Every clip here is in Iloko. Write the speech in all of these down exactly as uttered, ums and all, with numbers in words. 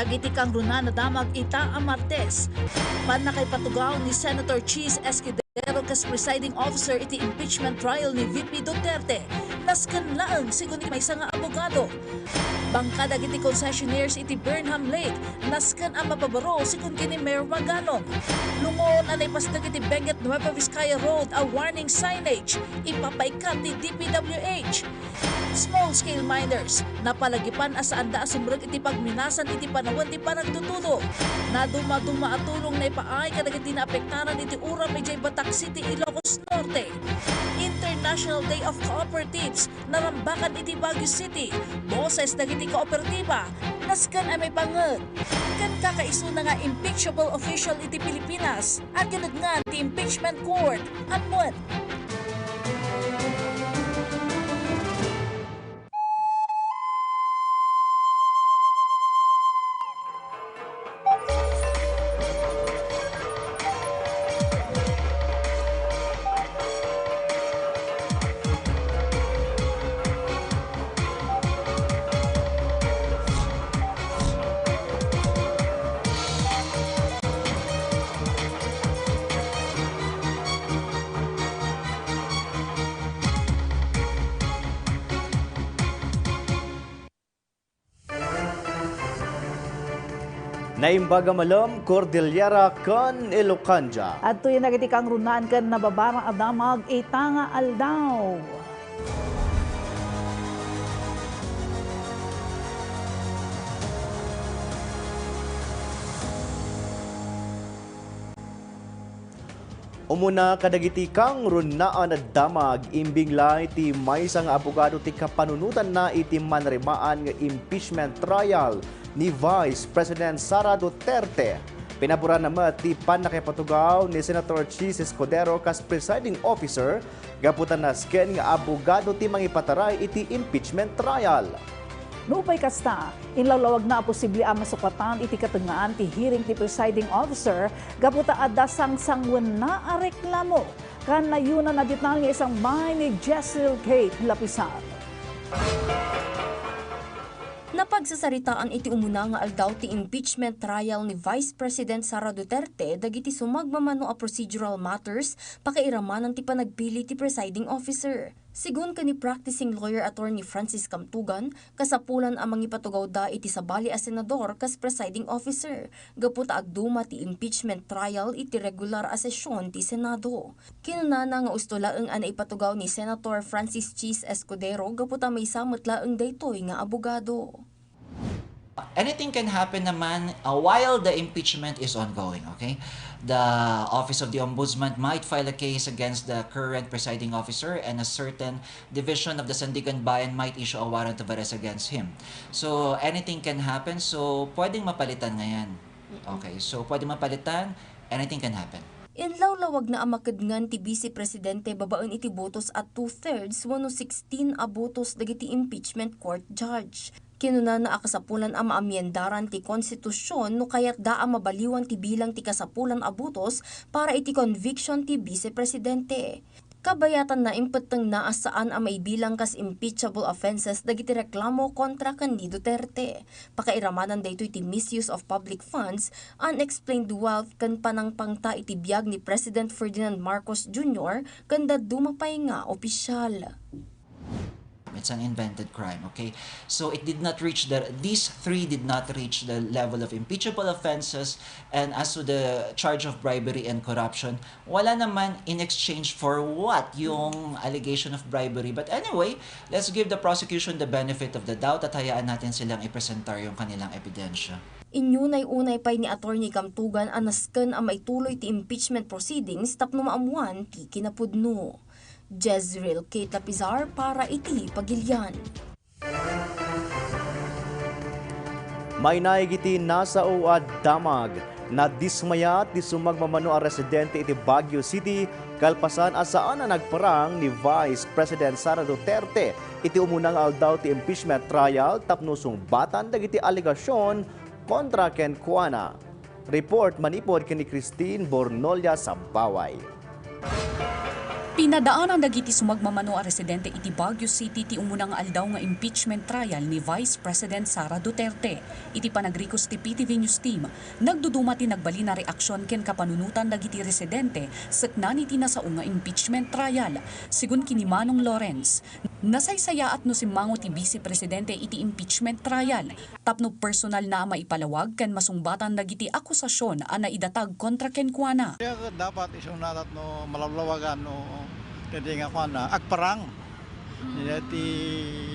Dagiti kangrunaan a damag ita a Martes, pannakaipatugaw ni Senator Chiz Escudero kas presiding officer iti impeachment trial ni V P Duterte, nasken laeng, sigun iti maysa nga abogado. Bangka dagiti concessionaires iti Burnham Lake, nasken a mapabaro, sigun ken ni Mayor Magalong. Lungon a naipasdek iti Benguet Nueva Vizcaya Road a warning signage, ipapaikat ti D P W H. Small-scale miners, napalagipan a saanda a sumrek iti pagminasan iti panawen ti panagtutulog. Nadumaduma a tulong naipaay kadagiti naapektaran iti uram idiay Batac City, Ilocos Norte. International Day of Cooperatives, narambakan iti Baguio City. Boses dagiti kooperatiba, nasken a maipanget. Ken kakaisuna nga impeachable official iti Pilipinas, agkinudngan ti impeachment court. Ammuet. Naimbag a malem, Cordillera ken Ilocandia. Adtoyen dagiti kangrunaan ken nababarang a damag ita nga aldaw. Umuna kadagiti kangrunaan a damag, imbiglay ti maysa nga abogado ti kapanunotanna iti manrimaan nga impeachment trial ni Vice President Sara Duterte. Pinaboranna met ti pannakaipatugaw ni Senator Chiz Escudero kas presiding officer gapu ta nasken nga abogado ti mangipataray iti impeachment trial. Nupay kasta, inlawlawagna a posible a masukatan iti katengngaan ti hearing ti presiding officer gapu ta adda sangsanguenna a reklamo. Kanayon a detalye, isangbay ni Jezreel Kate Lapisar. Napagsasaritaan iti umuna nga aldaw ti impeachment trial ni Vice President Sara Duterte dagiti sumagmamano a procedural matters pakairamanan ti panagpili ti presiding officer. Sigun ken ni practicing lawyer attorney Francis Kamtugan, kasapulan a mangipaturogda iti sabali a senador kas presiding officer gapu ta agduma ti impeachment trial iti regular a sesion ti Senado. Kinunana nga usto laeng a naipatugaw ni Senator Francis Chiz Escudero gapu ta maysa met laeng daytoy nga abogado. Anything can happen naman, uh, while the impeachment is ongoing, okay? The Office of the Ombudsman might file a case against the current presiding officer, and a certain division of the Sandiganbayan might issue a warrant of arrest against him. So, anything can happen. So, pwedeng mapalitan ngayon. Okay, so pwedeng mapalitan, anything can happen. Inlawlawagna a makedngan ti Bise Presidente babaen iti botos a two-thirds wenno sixteen a botos dagiti impeachment court judge. Kinunana a kasapulan a maamiendaran ti konstitusion no kayatda a mabaliwan ti bilang ti kasapulan a botos para iti conviction ti Bise Presidente. Kabayatanna, impettengna a saan a maibilang kas impeachable offenses dagiti reklamo kontra ken ni Duterte. Pakairamanan daytoy ti misuse of public funds, unexplained wealth, ken panangpangta iti biag ni President Ferdinand Marcos Junior ken dadduma pay nga opisyal. It's an invented crime, okay? So it did not reach the, these three did not reach the level of impeachable offenses. And as to the charge of bribery and corruption, wala naman, in exchange for what yung allegation of bribery. But anyway, let's give the prosecution the benefit of the doubt at hayaan natin silang ipresentar yung kanilang ebidensya. Inyunay-unay pay ni Attorney Kamtugan a nasken a maituloy ti impeachment proceedings tapno maammuan ti kinapudno. Jezreel Kate Lapizar para iti Pagilian. Mainaig iti nasao a damag, nadismayat ti sumagmamano a residente iti Baguio City kalpasan a saan a nagparang ni Vice President Sara Duterte iti umuna nga aldaw ti impeachment trial tapno sungbatan dagiti alegasion kontra kenkuana. Report manipud ken ni Christine Bornolia Sambaway. Pinadaanan dagiti sumagmamano a residente iti Baguio City ti umuna nga aldaw nga impeachment trial ni Vice President Sara Duterte. Iti panagrikos ti P T V News Team, nagduduma ti nagbalin a reaksion ken kapanunotan dagiti residente seknan iti nasao nga impeachment trial. Segun ken ni Manong Lawrence, nasaysayaat no simmango ti Vice Presidente iti impeachment trial. Tapno personalna a maipalawag ken masungbatan dagiti akusasion a naidatag kontra kenkuana. Kaya dapat isu na tapno malawlawagan, no, kadi nga kuan na, agparang. Iti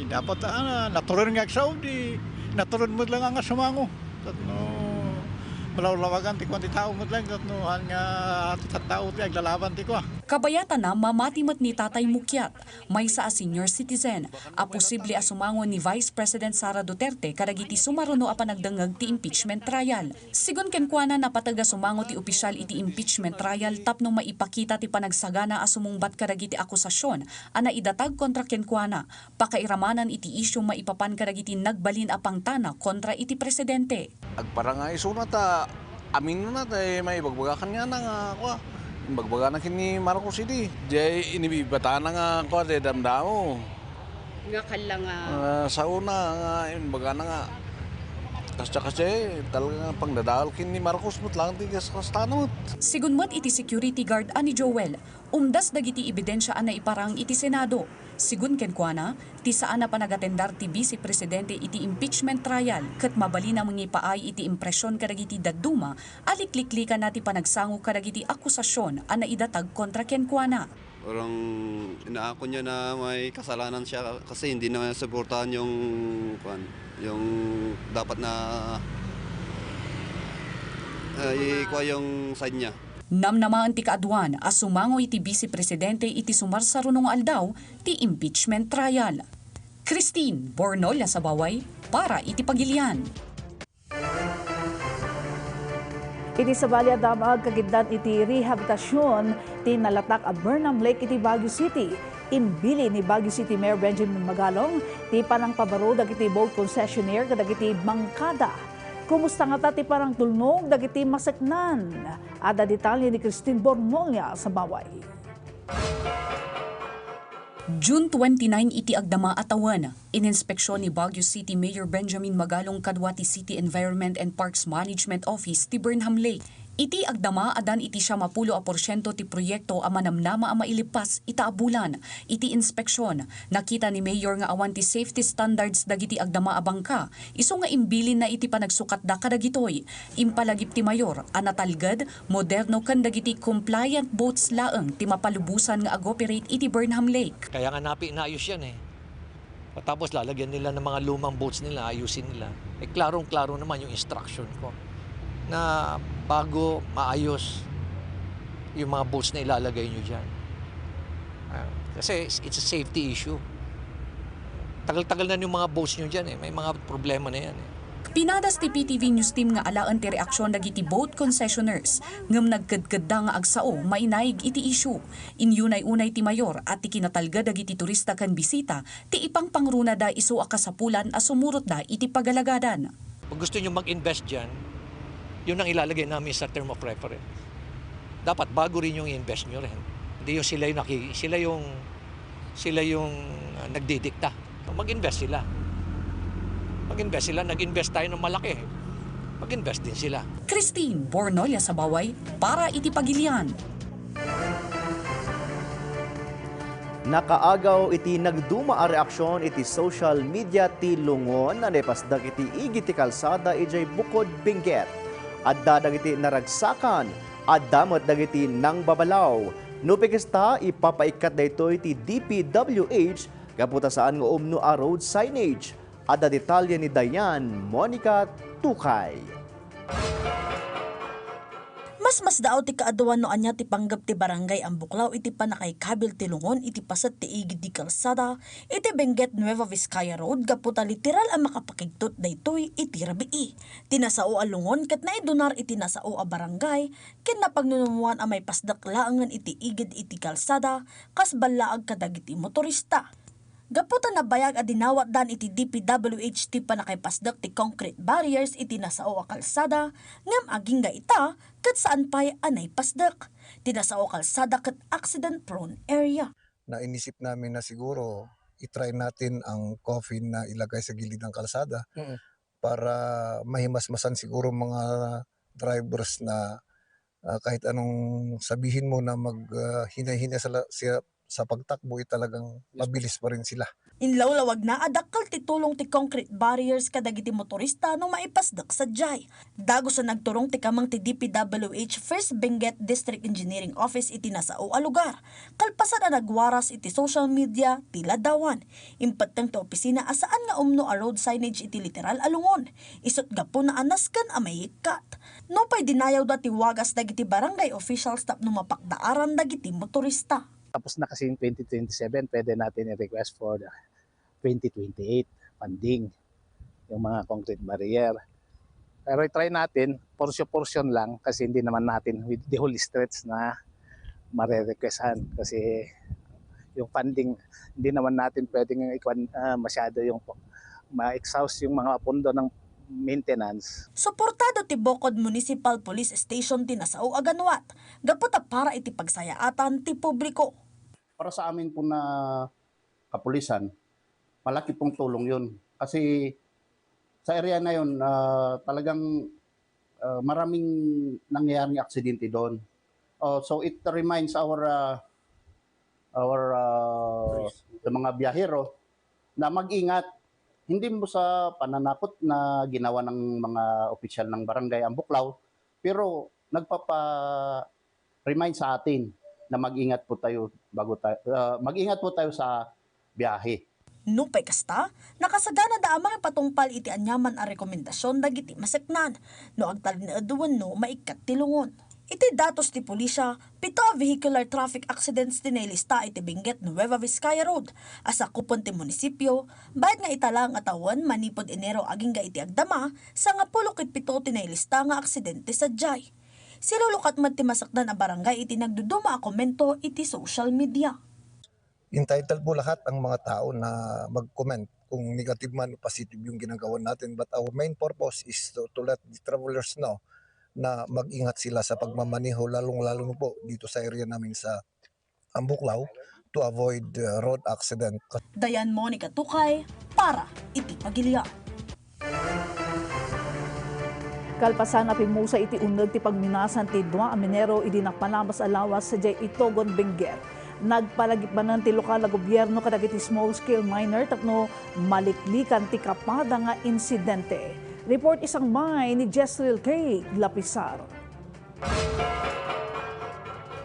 dapat, ah, naturon nga agsaw, di naturon met lang nga sumango. Tapno malawlawagan ti kuan ti tao met lang, tapno han nga ti tattao ti aglalaban ti kua. Kabayatana, mamati met ni Tatay Mukiat, maysa a senior citizen, a posible a sumango ni Vice President Sara Duterte kadagiti sumaruno a panagdengngeg ti impeachment trial. Segun kenkuana, napateg a sumango ti opisyal iti impeachment trial tapno maipakita ti panagsagana a sumungbat kadagiti akusasion a naidatag kontra kenkuana, pakairamanan iti isyu maipapan kadagiti nagbalin a pangtana kontra iti presidente. Agparang nga isuna ta aminna ta maibagbaga kaniana nga, kua, imbagbagana ken ni Marcos idi. Diay inibibatana nga, kua, diay damdamo. Nga kalla nga, ah, saona nga imbagana nga kasdiay-kasdiay, talaga nga pangdadael ken ni Marcos met lang ti kas-, kastana met. Segun met iti security guard a ni Joel, umdas dagiti ebidensia a naiparang iti Senado. Segun kenkuana, ti saan a panagatendar ti Vice Presidente iti impeachment trial ket mabalin a mangipaay iti impresion kadagiti dadduma a likliklikanna ti panagsango kadagiti akusasion a naidatag kontra kenkuana. Orang inaako niya na may kasalanan siya kasi hindi naman suportahan yung, kuwan, yung dapat na, ah, ikuha yung side niya. Namnamaen ti kaaduan a sumango iti Vice Presidente iti sumarsaruno nga aldaw ti impeachment trial. Christine Bornolia Sabaway para iti Pagilian. Iti sabali a damag, kagiddan iti rehabilitasyon ti nalatak a Burnham Lake iti Baguio City. Imbilin ni Baguio City Mayor Benjamin Magalong ti panangpabaro dagiti boat concessionaire kadagiti bangkada. Kumusta ngata ti panangtulnog dagiti maseknan? Adda detalye ni Christine Bornolia Sabaway. June twenty-nine iti agdama a tawen, ininspeksion ni Baguio City Mayor Benjamin Magalong kadua ti City Environment and Parks Management Office ti Burnham Lake. Iti agdama, addan iti siam a pulo a porsiento ti proyekto a manamnama a mailipas ita a bulan. Iti inspeksion, nakita ni Mayor nga awan ti safety standards dagiti agdama a bangka, isu nga imbilinna iti panagsukatda kadagitoy. Impalagip ti Mayor a natalged, moderno ken dagiti compliant boats laeng ti mapalubosan nga ag-operate iti Burnham Lake. Kaya nga napi-, naayos yan eh. Tapos lalagyan nila ng mga lumang boats nila, ayusin nila. Eh, klarong-klaro naman yung instruction ko na bago maayos yung mga boats na ilalagay nyo dyan. Ah, kasi it's, it's a safety issue. Tagal-tagal na yung mga boats nyo dyan eh. May mga problema na yan eh. Pinadas ti P T V News Team nga alaen ti reaksyon dagiti boat concessioners, ngem nagkedkedda nga agsao mainaig iti issue. Inyunay unay ti Mayor a ti kinatalged dagiti turista ken bisita ti ipangpangrunada isu a kasapulan a sumurotda iti pagalagadan. Pag gusto nyo mag-invest dyan, yun ang ilalagay namin sa term of reference. Dapat bago rin yung invest nyo rin. Hindi yung sila yung naki-, sila yung, sila yung, ah, nagdidikta. Mag-invest sila. Mag-invest sila. Nag-invest tayo ng malaki. Mag-invest din sila. Christine Bornolia Sabaway para iti Pagilian. Nakaagaw iti nagduma a reaksion iti social media ti lungon a naipasdek iti igid ti kalsada idiay Bukod, Benguet. Adda dagiti naragsakan, adda met dagiti nangbabalaw. No pikesta, ipapaikkat daytoy ti D P W H gapu ta saan nga umno a road signage. Adda detalye ni Dayan Monica Tukay. Masmasdaaw ti kaaduan no ania ti panggep ti Barangay Ambuklaw iti pannakaikabil ti lungon iti paset ti igid ti kalsada iti Benguet Nueva Vizcaya Road gapu ta literal a makapakigtot daytoy iti rabii. Ti nasao a lungon ket naidunar iti nasao a barangay ken napagnunumoan a maipasdek laengen iti igid iti kalsada kas ballaag kadagiti motorista. Gapu ta nabayag a dinawatdan iti D P W H ti pannakaipasdek ti concrete barriers iti nasao a kalsada, ngem agingga ita, ket saan pay a naipasdek. Ti nasao a kalsada ket accident-prone area. Nainisip namin na siguro i-try natin ang coffin na ilagay sa gilid ng kalsada Mm. para mahimasmasan siguro mga drivers na, ah, kahit anong sabihin mo na mag, ah, hinay-hinay sa la-, siya, sa pagtakbo, eh, talagang mabilis pa rin sila. Inlawlawagna a dakkel ti tulong ti concrete barriers kadagiti motorista no maipasdek sadiay. Dagus a nagturong ti kameng ti D P W H First Benguet District Engineering Office iti nasao a lugar. Kalpasan a nagwaras iti social media ti ladawan, impetteng ti opisina a saan nga umno a road signage iti literal a lungon. Isut' gapuna a nasken a maikkat. Nupay dinayawda ti wagas dagiti barangay officials tapno mapakdaaran dagiti motorista. Tapos na kasi yung twenty twenty-seven, pwede natin i-request for the twenty twenty-eight funding, yung mga concrete barrier. Pero i-try natin, portion-portion lang kasi hindi naman natin with the whole stretch na mare-requestan kasi yung funding, hindi naman natin pwedeng ikuan, ah, masyado yung ma-exhaust yung mga pondo ng maintenance. Suportado ti Bocod Municipal Police Station ti nasao a ganuat gapu ta para iti pagsayaatan ti publiko. Para sa amin po na kapulisan, malaki pong tulong yun. Kasi sa area na yun, ah, talagang, ah, maraming nangyayaring aksidente doon. Oh, so it reminds our, ah, our, ah, sa mga biyahero na mag-ingat. Hindi mo sa pananakot na ginawa ng mga opisyal ng barangay ang Buklaw, pero nagpapa-remind sa atin na mag-ingat po tayo bago tayo, ah, mag-ingat po tayo sa biyahe. Nupay kasta, nakasaganada a mangipatungpal iti aniaman a rekomendasyon dagiti maseknan no agtalinaed wenno maikkat ti lungon. Iti datos ti pulisya, pito a vehicular traffic accidents ti nailista iti Benguet Nueva Vizcaya Road a sakupen ti munisipio, bayat nga ita laeng a tawen manipud Enero agingga iti agdama, sangapulo ket pito ti nailista nga aksidente sadiay. Silulukat met ti maseknan a barangay iti nagduduma a komento iti social media. Entitled po lahat ang mga tao na mag-comment kung negative man o positive yung ginagawa natin. But our main purpose is to, to let the travelers know na mag-ingat sila sa pagmamaneho, lalong-lalo na po dito sa area namin sa Ambuklao, to avoid, uh, road accident. Dayan Monica Tukay para iti Pagilian. Kalpasan a pimmusa iti uneg ti pagminasan ti dua a minero idi napalabas a lawas sadiay Itogon, Benguet, nagpalagip manen ti lokal a gobierno kadagiti small-scale miner tapno maliklikan ti kapada nga insidente. Report isangbay ni Jezreel K. Lapisar.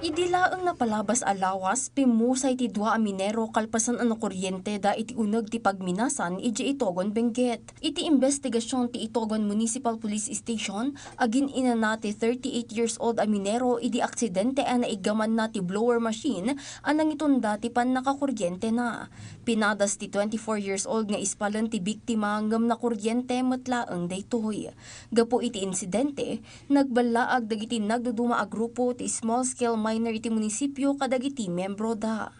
Idi laeng napalabas a lawas, pimmusay ti dua a minero kalpasan a nakuryenteda iti uneg ti pagminasan idiay Itogon, Benguet. Iti imbestigasyon ti Itogon Municipal Police Station, agin-inana ti thirty-eight years old a minero idi aksidente a naiggamanna ti blower machine a nangitunda ti pannakakuryentena. Pinadas ti twenty-four years old nga ispalen ti biktima ngem nakuryente met laeng daytoy. Gapu iti insidente, nagballaag dagiti nagduduma a grupo ti small-scale miner iti munisipio kadagiti membroda.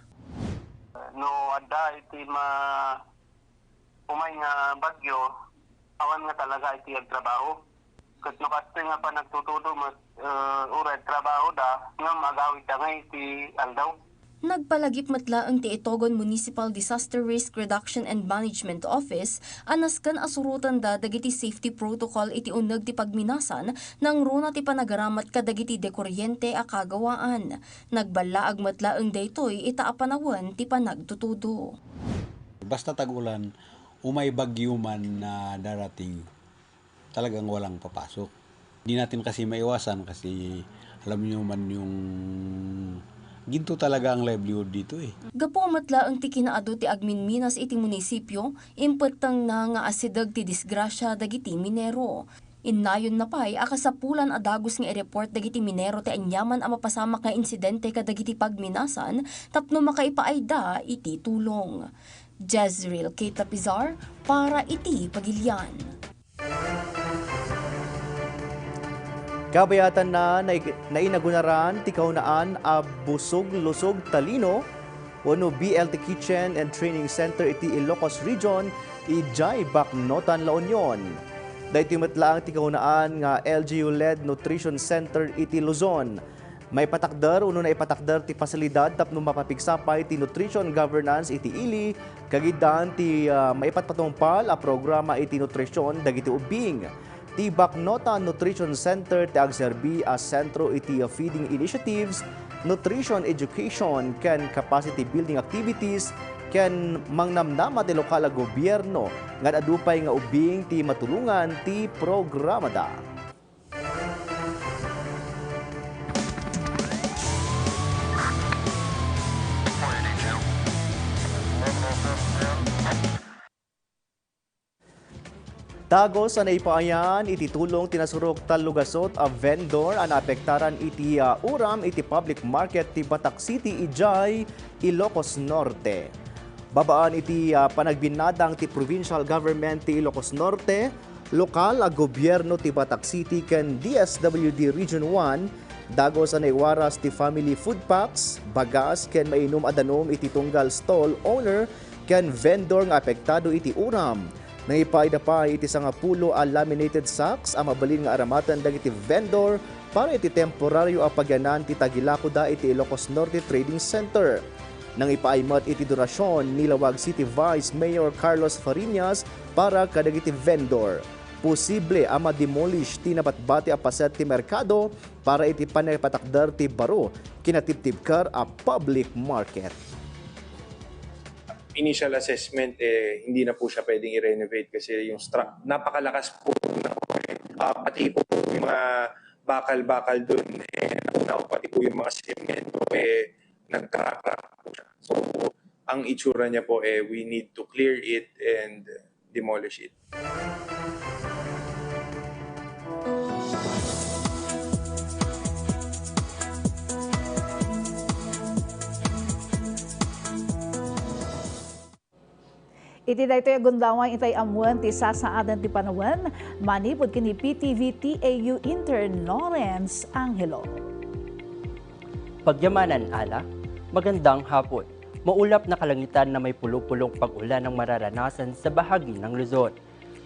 No adda iti ma-, umay nga bagyo, awan nga talaga iti agtrabaho. Ket no kasta nga panagtutudo met, eh, uray trabahoda, ngem agawidda ngay iti aldaw. Nagpalagip met laeng ti Itogon Municipal Disaster Risk Reduction and Management Office a nasken a surotenda dagiti safety protocol iti uneg ti pagminasan nangruna ti panagaramat kadagiti dekuryente a kagawaan. Nagballaag met laeng daytoy ita a panawen ti panagtutudo. Basta tag-ulan, umay bagyo man na darating, talagang walang papasok. Di natin kasi maiwasan kasi alam niyo man yung ginto talaga ang livelihood dito eh. Gapu met laeng ti kinaadu ti agminminas iti munisipio, impettengna nga asideg ti disgrasya dagiti minero. Innayonna pay a kasapulan a dagus nga i-report dagiti minero ti aniaman a mapasamak nga insidente kadagiti pagminasan tapno makaipaayda iti tulong. Jezreel Kate Lapizar para iti Pagilian. Kabayatanna, nai-, nainagunaran ti kaunaan a busog-lusog talino wenno B L T Kitchen and Training Center iti Ilocos Region, idiay Baknotan, La Union. Daytoy met laeng ti kaunaan nga L G U-led nutrition center iti Luzon. Maipatakder wenno naipatakder ti pasilidad tapno mapapigsa pay ti nutrition governance iti ili, kagiddaan ti, ah, maipatpatungpal a programa iti nutrisyon dagiti ubbing. Ti Baknotan Nutrition Center ti agserbi a sentro iti feeding initiatives, nutrition education, ken capacity building activities, ken mangnamnama ti lokal a gobierno nga adu pay nga ubbing ti matulongan ti programada. Dagos a naipaayan iti tulong ti nasurok tallogasut a vendor a naapektaran iti, ah, uram iti public market ti Batac City idiay Ilocos Norte. Babaan iti, ah, panagbinnadang ti provincial government ti Ilocos Norte, lokal a gobierno ti Batac City ken D S W D Region one, dagos a naiwaras ti family food packs, bagas ken mainum a danum iti tunggal stall owner ken vendor nga apektado iti uram. Nangipaayda pay iti sangapulo a laminated sacks a mabalin nga aramaten dagiti vendor para iti temporario a pagyanan ti tagilakoda iti Ilocos Norte Trading Center. Nangipaay met iti donasyon ni Laoag City Vice Mayor Carlos Fariñas para kadagiti vendor. Posible a ma-demolish ti nabatbati a paset ti merkado para iti panaipatakder ti baro kinatibtibker a public market. Initial assessment, eh, hindi na po siya pwedeng i-renovate kasi yung struct-, napakalakas po na, ah, pati po yung mga bakal-bakal dun, eh, nauna, pati po yung mga semento, eh, nagka-crack po siya. So, ang itsura niya po, eh, we need to clear it and demolish it. Iti daytoy a gundaway, itay ammoen ti sasaaden ti panawen manipud ken ni P T V T A U intern Lawrence Angelo. Pagyamanan, Ala. Magandang hapon. Maulap na kalangitan na may pulupulong pag-ulan ang mararanasan sa bahagi ng Luzon.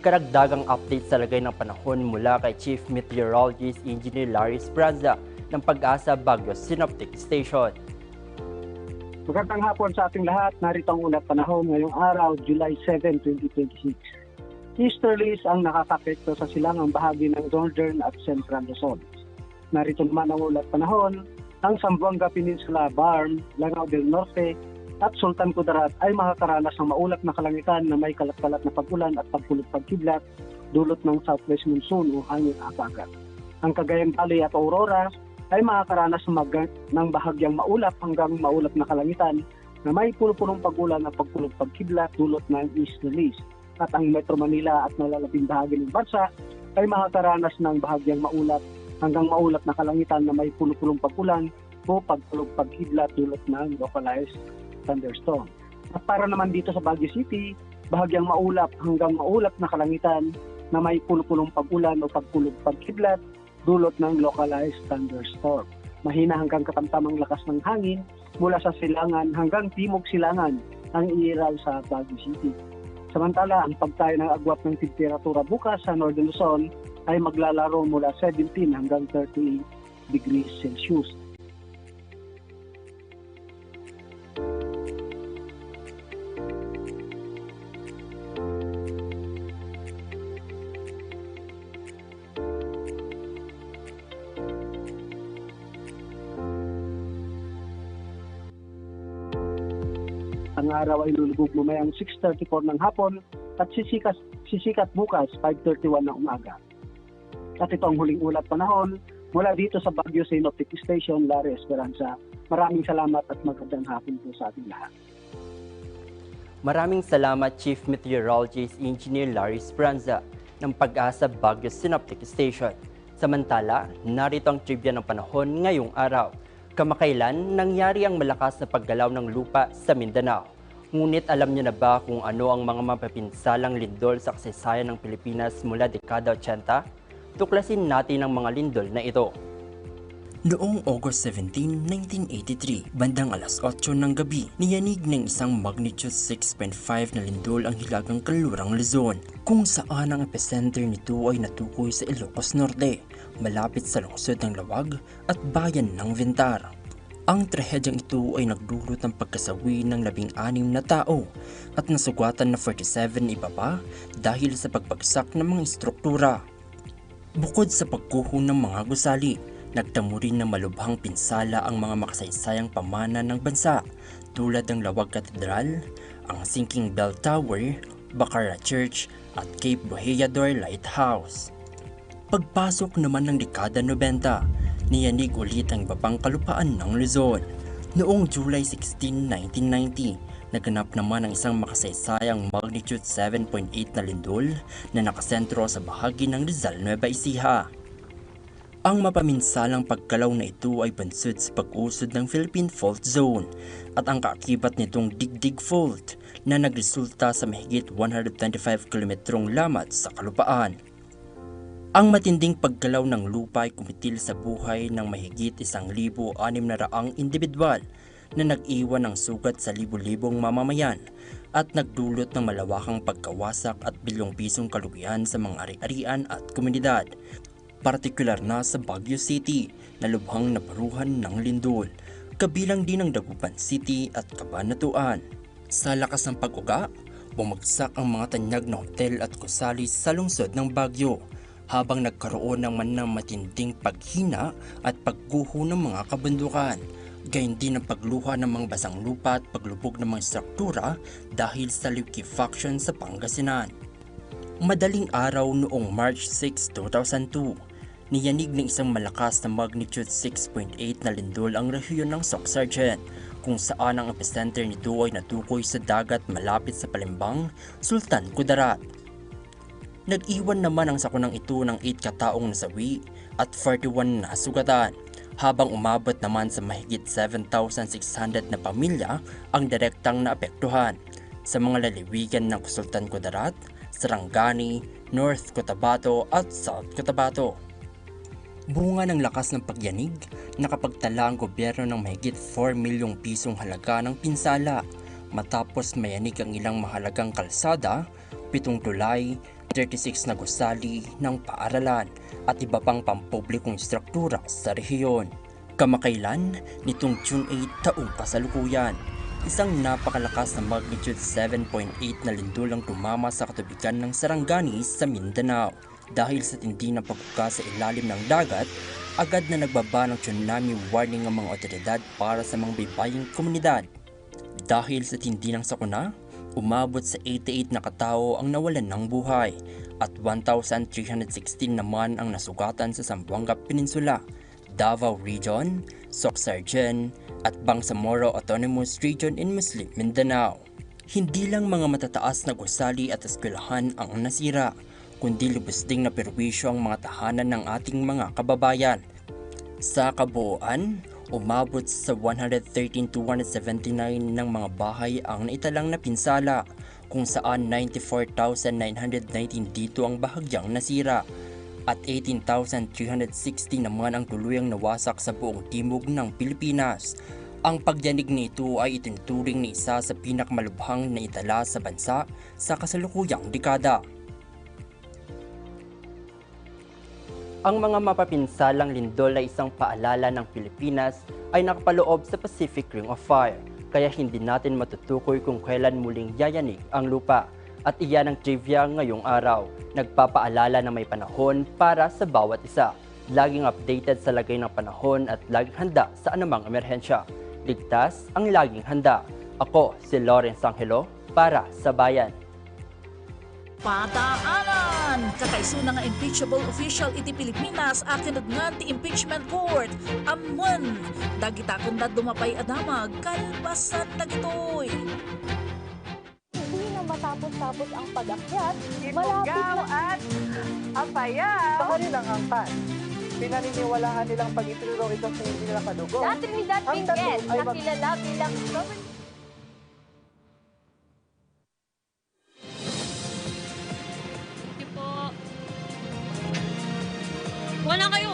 Karagdagang update sa lagay ng panahon mula kay Chief Meteorologist Engineer Larry Esperanza ng PAGASA Baguio Synoptic Station. Magandang hapon sa ating lahat. Narito ang ulap panahon ngayong araw, July seven, twenty twenty-six. Easterlies ang nakakaapekto sa silangang bahagi ng Northern at Central Luzon. Narito naman ang ulap panahon, ang Zamboanga Peninsula, BARMM, Lanao del Norte, at Sultan Kudarat ay makakaranas ng maulap na kalangitan na may kalat-kalat na pag-ulan at pagkulog-pagkidlat dulot ng southwest monsoon o hangin habagat. Ang Cagayan Valley at Aurora ay makakaranas ng mag-, ng bahagyang maulap hanggang maulap na kalangitan na may punong-punong pag-ulan at pagkulog-pagkidlat dulot ng easterlies. At ang Metro Manila at nalalabing bahagi ng bansa ay makakaranas ng bahagyang maulap hanggang maulap na kalangitan na may punong-punong pag-ulan o pagkulog-pagkidlat dulot ng localized thunderstorm. At para naman dito sa Baguio City, bahagyang maulap hanggang maulap na kalangitan na may punong-punong pag-ulan o pagkulog-pagkidlat dulot ng localized thunderstorm. Mahina hanggang katamtamang lakas ng hangin mula sa silangan hanggang timog silangan ang iiral sa Baguio City. Samantala, ang pagtayo ng agwat ng temperatura bukas sa Northern Luzon ay maglalaro mula seventeen hanggang thirty-eight degrees Celsius. Ang araw ay lulubog mamayang six thirty-four ng hapon at sisikas-, sisikat bukas five thirty-one ng umaga. At ito ang huling ulap panahon mula dito sa Baguio Synoptic Station, Larry Esperanza. Maraming salamat at magandang hapon po sa ating lahat. Maraming salamat, Chief Meteorologist Engineer Larry Esperanza ng PAGASA Baguio Synoptic Station. Samantala, narito ang trivia ng panahon ngayong araw. Kamakailan, nangyari ang malakas na paggalaw ng lupa sa Mindanao. Ngunit alam niyo na ba kung ano ang mga mapapinsalang lindol sa kasaysayan ng Pilipinas mula dekada ochenta? Tuklasin natin ang mga lindol na ito. Noong August seventeen, nineteen eighty-three, bandang alas otso ng gabi, niyanig ng isang magnitude six point five na lindol ang Hilagang Kanlurang Luzon, kung saan ang epicenter nito ay natukoy sa Ilocos Norte, malapit sa lungsod ng Laoag at bayan ng Ventar. Ang trahedyang ito ay nagdulot ng pagkasawi ng labing-anim na tao at nasugatan na forty-seven iba pa dahil sa pagbagsak ng mga estruktura. Bukod sa pagguho ng mga gusali, nagtamo rin ng malubhang pinsala ang mga makasaysayang pamana ng bansa, tulad ng Laoag Katedral, ang Sinking Bell Tower, Bacara Church, at Cape Bojeador Lighthouse. Pagpasok naman ng dekada nobenta, niyanig ulit ang iba pang kalupaan ng Luzon. Noong July sixteen, nineteen ninety, naganap naman ang isang makasaysayang magnitude seven point eight na lindol na nakasentro sa bahagi ng Rizal, Nueva Ecija. Ang mapaminsalang pagkalaw na ito ay bunsod sa pag-usod ng Philippine Fault Zone at ang kaakibat nitong Digdig Fault na nagresulta sa mahigit one hundred twenty-five kilometrong lamat sa kalupaan. Ang matinding pagkalaw ng lupa ay kumitil sa buhay ng mahigit isang libo anim na raang individual na nag-iwan ng sugat sa libo-libong mamamayan at nagdulot ng malawakang pagkawasak at bilyong pisong kalugian sa mga ari-arian at komunidad, partikular na sa Baguio City, na lubhang nabaruhan ng lindol, kabilang din ang Dagupan City at Cabanatuan. Sa lakas ng pag-uga, bumagsak ang mga tanyag na hotel at gusali sa lungsod ng Baguio, habang nagkaroon naman ng matinding paghina at pagguho ng mga kabundukan. Gayon din ang pagluha ng mga basang lupa at paglubog ng mga estruktura dahil sa liquefaction sa Pangasinan. Madaling araw noong March six, two thousand two, niyanig ng isang malakas na magnitude six point eight na lindol ang rehiyon ng Soccsksargen, kung saan ang epicenter nito ay natukoy sa dagat malapit sa Palembang, Sultan Kudarat. Nag-iwan naman ang sakunang ito ng eight kataong nasawi at forty-one na nasugatan, habang umabot naman sa mahigit seven thousand six hundred na pamilya ang direktang naapektuhan sa mga lalawigan ng Sultan Kudarat, Sarangani, North Cotabato at South Cotabato. Bunga ng lakas ng pagyanig, nakapagtala ang gobyerno ng mahigit four milyong pisong halaga ng pinsala matapos mayanig ang ilang mahalagang kalsada, pitong tulay, thirty-six na gusali ng paaralan at iba pang pampublikong estruktura sa rehiyon. Kamakailan, nitong June eight taong kasalukuyan, isang napakalakas na magnitude seven point eight na lindol ang tumama sa katubigan ng Sarangani sa Mindanao. Dahil sa tindi ng pag-uga sa ilalim ng dagat, agad na nagbaba ng tsunami warning ang mga otoridad para sa mga baybaying komunidad. Dahil sa tindi ng sakuna, umabot sa eighty-eight na katao ang nawalan ng buhay at one thousand three hundred sixteen naman ang nasugatan sa Zamboanga Peninsula, Davao Region, Soccsksargen, at Bangsamoro Autonomous Region in Muslim Mindanao. Hindi lang mga matataas na gusali at eskwelahan ang nasira, kundi lubos ding naperwisyo ang mga tahanan ng ating mga kababayan. Sa kabuuan, umabot sa one hundred thirteen two hundred seventy-nine ng mga bahay ang naitalang napinsala, kung saan ninety-four thousand nine hundred nineteen dito ang bahagyang nasira at eighteen thousand three hundred sixty naman ang tuluyang nawasak sa buong timog ng Pilipinas. Ang pagyanig nito ay itinuturing na isa sa pinakamalubhang naitala sa bansa sa kasalukuyang dekada. Ang mga mapapinsalang lindol ay isang paalala ng Pilipinas ay nakapaloob sa Pacific Ring of Fire, kaya hindi natin matutukoy kung kailan muling yayanig ang lupa. At iyan ang trivia ngayong araw. Nagpapaalala na may panahon para sa bawat isa. Laging updated sa lagay ng panahon at laging handa sa anumang emerhensya. Ligtas ang laging handa. Ako si Lawrence Angelo para sa Bayan. Pataanan! Kakaisuna nga impeachable official iti Pilipinas a kinudngan ti impeachment court. Ammon, dagita ken dadduma pay a damag kalpasan dagitoy. Hindi na matapos-tapos ang pag-akyat, malapit Ifugao na at Apayao. Baharil ang angkan. Pinaniniwalaan nilang pag-itriro ito sa hindi nila kadugo. La Trinidad Ang tattoo Benguet, ay mag- nakilala bilang Governor Thank you po. Wala kayo.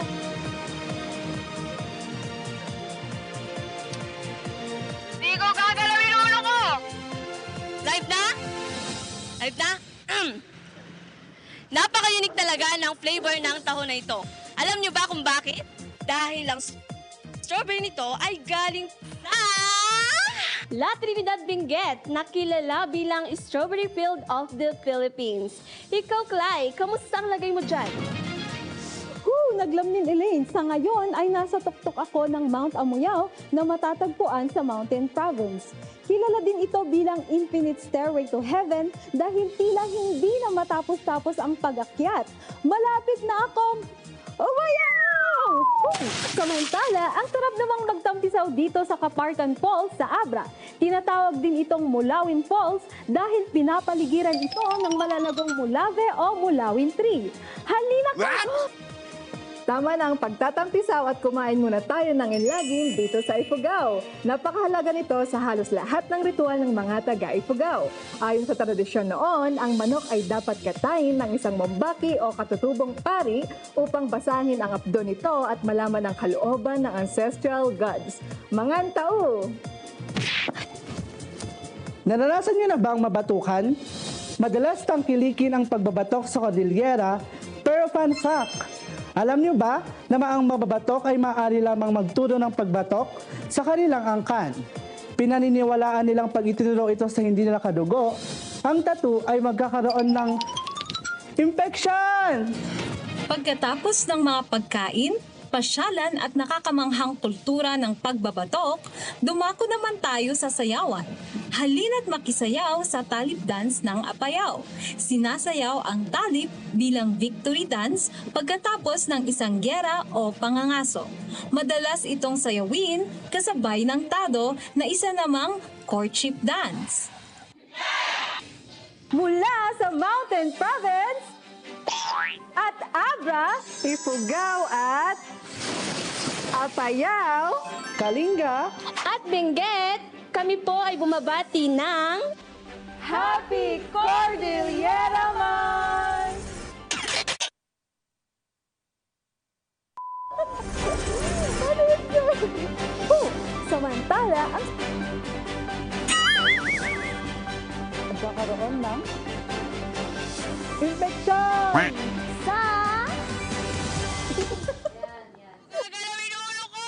Napaka-unique talaga ng flavor ng taho na ito. Alam niyo ba kung bakit? Dahil ang s- strawberry nito ay galing sa La Trinidad Benguet, na kilala bilang Strawberry Field of the Philippines. Ikaw, Clay, kamusta ang lagay mo dyan? Whew! Naglamnin, Elaine. Sa ngayon ay nasa tuktok ako ng Mount Amuyao na matatagpuan sa Mountain Province. Kilala din ito bilang Infinite Stairway to Heaven dahil tila hindi na matapos-tapos ang pag-akyat. Malapit na akong umayaw! Whew! Samantala, ang sarap namang magtampisaw dito sa Kaparkan Falls sa Abra. Tinatawag din itong Mulawin Falls dahil pinapaligiran ito ng malalagong mulave o mulawin tree. Halina ka! What? Tama na ang pagtatampisaw at kumain muna tayo ng enlagim dito sa Ifugao. Napakahalaga nito sa halos lahat ng ritual ng mga taga-Ifugao. Ayon sa tradisyon noon, ang manok ay dapat katayin ng isang mambaki o katutubong pari upang basahin ang apdo nito at malaman ang kalooban ng ancestral gods. Mangan tao! Naranasan niyo na bang mabatukan? Madalas tangkilikin ang pagbabatok sa Cordillera, pero fun fact, alam niyo ba na ma-, ang mababatok ay maaari lamang magturo ng pagbatok sa kanilang angkan? Pinaniniwalaan nilang pag itinuro ito sa hindi nila kadugo, ang tattoo ay magkakaroon ng infection! Pagkatapos ng mga pagkain, pasyalan at nakakamanghang kultura ng pagbabatok, dumako naman tayo sa sayawan. Halina't makisayaw sa talip dance ng Apayao. Sinasayaw ang talip bilang victory dance pagkatapos ng isang gera o pangangaso. Madalas itong sayawin kasabay ng tado na isa namang courtship dance. Mula sa Mountain Province at Abra, Ifugao at Apayao, Kalinga at Benguet, kami po ay bumabati ng Happy Cordillera Month! Oh, samantala, ang nagkakaroon ng infection sa Gagalaw yung ulo ko!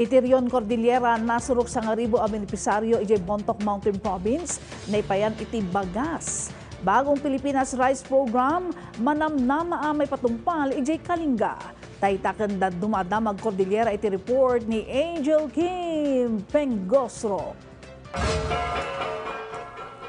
Iti Rion Cordillera, nasurok sangaribu a benepisyaryo idiay Bontoc Mountain Province naipayan iti bagas. Bagong Pilipinas Rice Program, manamnama a maipatungpal idiay Kalinga. Dayta ken dadduma a damag Cordillera iti report ni Angel Kim Pengosro.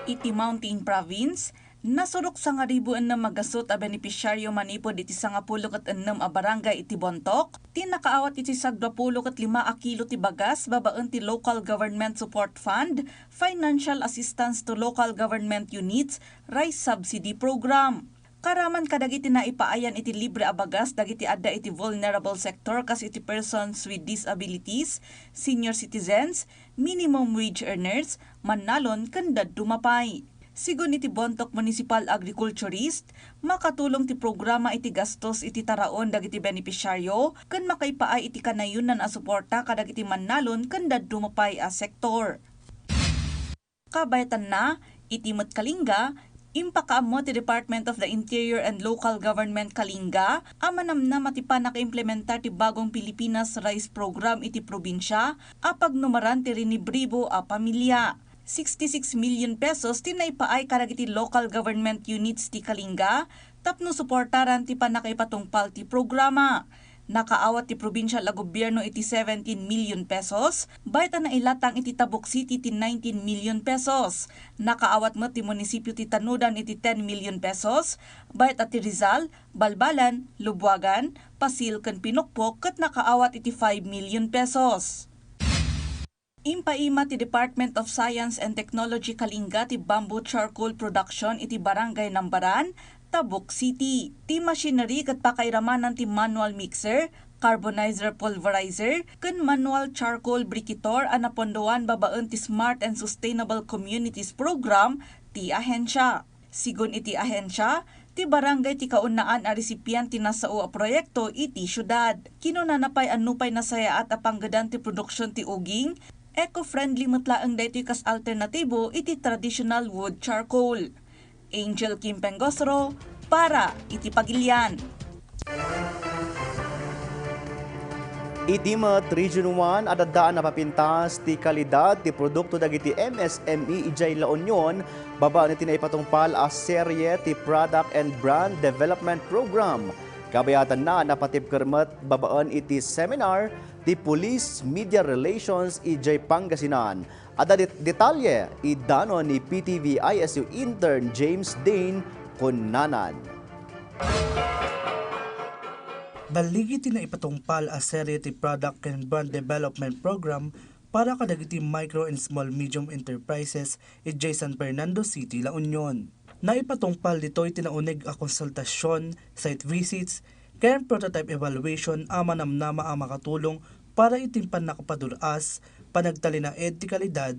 Iti Mountain Province, nasurok sangaribu ennem a gasut a benepisyaryo manipud iti sangapulo ket ennem a barangay iti Bontoc ti nakaawat iti sagduapulo ket lima a kilo ti bagas babaen ti Local Government Support Fund, Financial Assistance to Local Government Units, Rice Subsidy Program. Karaman kadagiti naipaayan iti libre a bagas dagiti adda iti vulnerable sector kas iti persons with disabilities, senior citizens, minimum wage earners, mannalon ken dadduma pay. Sigun iti Bontoc Municipal Agriculturist, makatulong ti programa iti gastos iti taraon dagiti benepisyaryo ken makaipaay iti kanayonan a suporta kadagiti mannalon ken dadduma pay a sektor. Kabayatanna, iti met Kalinga, impakaammo ti Department of the Interior and Local Government Kalinga a manamnama ti pannakaimplementar ti Bagong Pilipinas Rice Program iti probinsia a pagnumaran ti rinibribo a pamilia. Sixty-six million pesos ti naipaay kadagiti local government units ti Kalinga tapno suportaran ti pannakaipatungpal ti programa. Nakaawat ti probinsial a gobierno iti seventeen million pesos, bayat a nailatang iti Tabuk City ti nineteen million pesos. Nakaawat met ti munisipio ti Tanudan iti ten million pesos, bayat a ti Rizal, Balbalan, Lubuagan, Pasil ken Pinukpok ket nakaawat iti five million pesos. Impaima ti Department of Science and Technology Kalinga ti bamboo charcoal production iti Barangay Nambaran, Tabuk City. Ti machinery ket pakairamanan ti manual mixer, carbonizer pulverizer, ken manual charcoal briquetor a napondoan babaen ti Smart and Sustainable Communities Program ti ahensya. Sigun iti ahensya, ti barangay ti kaunaan a resipient ti nasao a proyekto iti siudad. Kinunana pay a nupay nasayaat a panggedan ti produksion ti uging, eco-friendly met laeng daytoy kas alternatibo iti traditional wood charcoal. Angel Kim Pengosro para iti Pagilian. Iti met Region one, adda a napapintas ti kalidad ti produkto dagiti M S M E idiay La Union, babaen iti naipatungpal a serye ti Product and Brand Development Program. Kabayatanna, napatibker met babaen iti seminar ti Police Media Relations idiay Pangasinan. Adda det-, detalye, idanon ni P T V I S U intern James Dane. Kunnanan. Balligi ti naipatungpal a serye ti Product and Brand Development Program para kadagiti micro and small medium enterprises idiay San Fernando City, La Union. Naipatungpal ditoy ti nauneg a konsultasion, site visits, ken prototype evaluation a manamnama a makatulong para iti pannakapadur-as, panagtalinaed ti kalidad,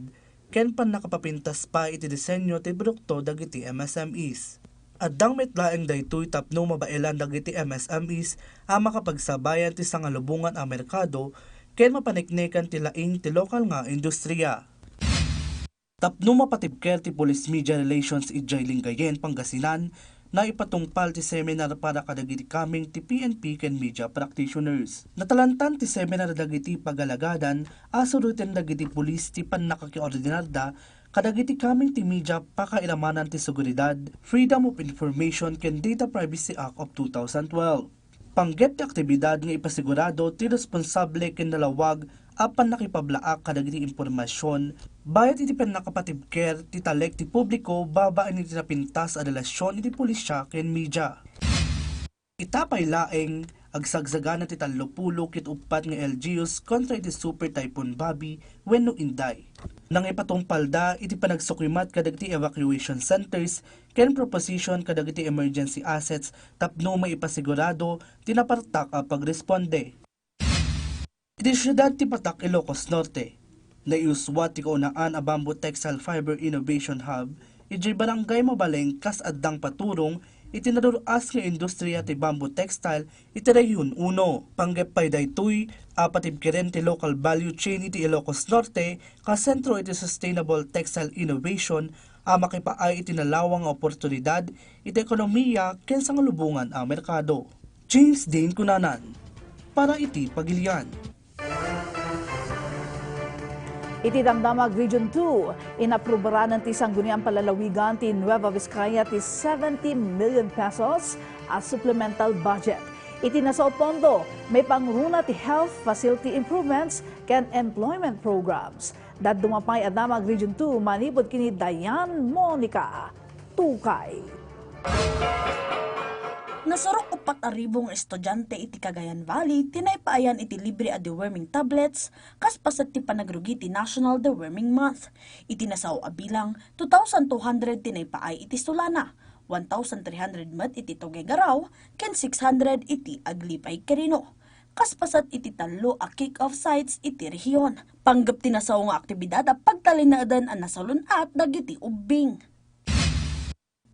ken pannakapapintas pay iti disenyo ti produkto dagiti M S M Es. Addang met laeng daytoy tapno mabaelan dagiti M S M Es a makapagsabayan ti sangalubongan a merkado ken mapaneknekan ti laing ti lokal nga industriya. Tapno mapatibker ti Police Media Relations idiay Lingayen, Pangasinan, naipatungpal ti seminar para kadagiti coming ti P N P ken media practitioners. Natalantan ti seminar dagiti pagalagadan a suruten dagiti pulis ti pannakakiordinarda kadagiti coming ti media pakailamanan ti seguridad, Freedom of Information ken Data Privacy Act of two thousand twelve. Panggep ti aktibidad nga ipasigurado ti responsable ken nalawag a pannakipablaak kadagiti impormasion bayat iti pannakapatibker ti talek ti publiko babaen iti napintas a relasion iti pulisya ken media. Ita pay laeng, agsagsagana ti tallo pulo ket uppat nga L G Us kontra iti Super Typhoon Bobby wenno Inday. Nangipatungpalda iti panagsukimat kadagiti evacuation centers ken proposition kadagiti emergency assets tapno maipasigurado ti napartak a pagresponde. Iti siudad ti Patak, Ilocos Norte, naiuswa ti kaunaan a Bamboo Textile Fiber Innovation Hub idiay Barangay Mabaleng kas addang paturong iti nadur-as nga industriya ti bamboo textile iti Rehiyon uno. Panggep pay daytoy a patibkeren ti local value chain iti Ilocos Norte kas sentro iti sustainable textile innovation a makipaay iti nalawag nga oportunidad iti ekonomiya ken sangalubongan a merkado. James Dean Cunanan, para iti Pagilian. Iti Damdamag Region two, inaprubaranan ti Sangguniang Panlalawigan ti Nueva Vizcaya ti seventy million pesos a supplemental budget. Iti nasao a pondo, maipangruna ti health facility improvements ken employment programs. Dadduma pay a Damag Region two manipud ken ni Diane Monica Tukay. Nasurok uppat a ribu nga estudiante iti Cagayan Valley ti naipaayan iti libre a deworming tablets kas paset ti panagrugi ti National Deworming Month. Iti nasao a bilang, two thousand two hundred ti naipaay iti Solana, one thousand three hundred met iti Tuguegarao, ken six hundred iti Aglipay, Quirino. Kas paset iti tallo a kick-off sites iti rehiyon. Panggep ti nasao nga aktibidad a pagtalinaeden a nasalun-at dagiti ubbing.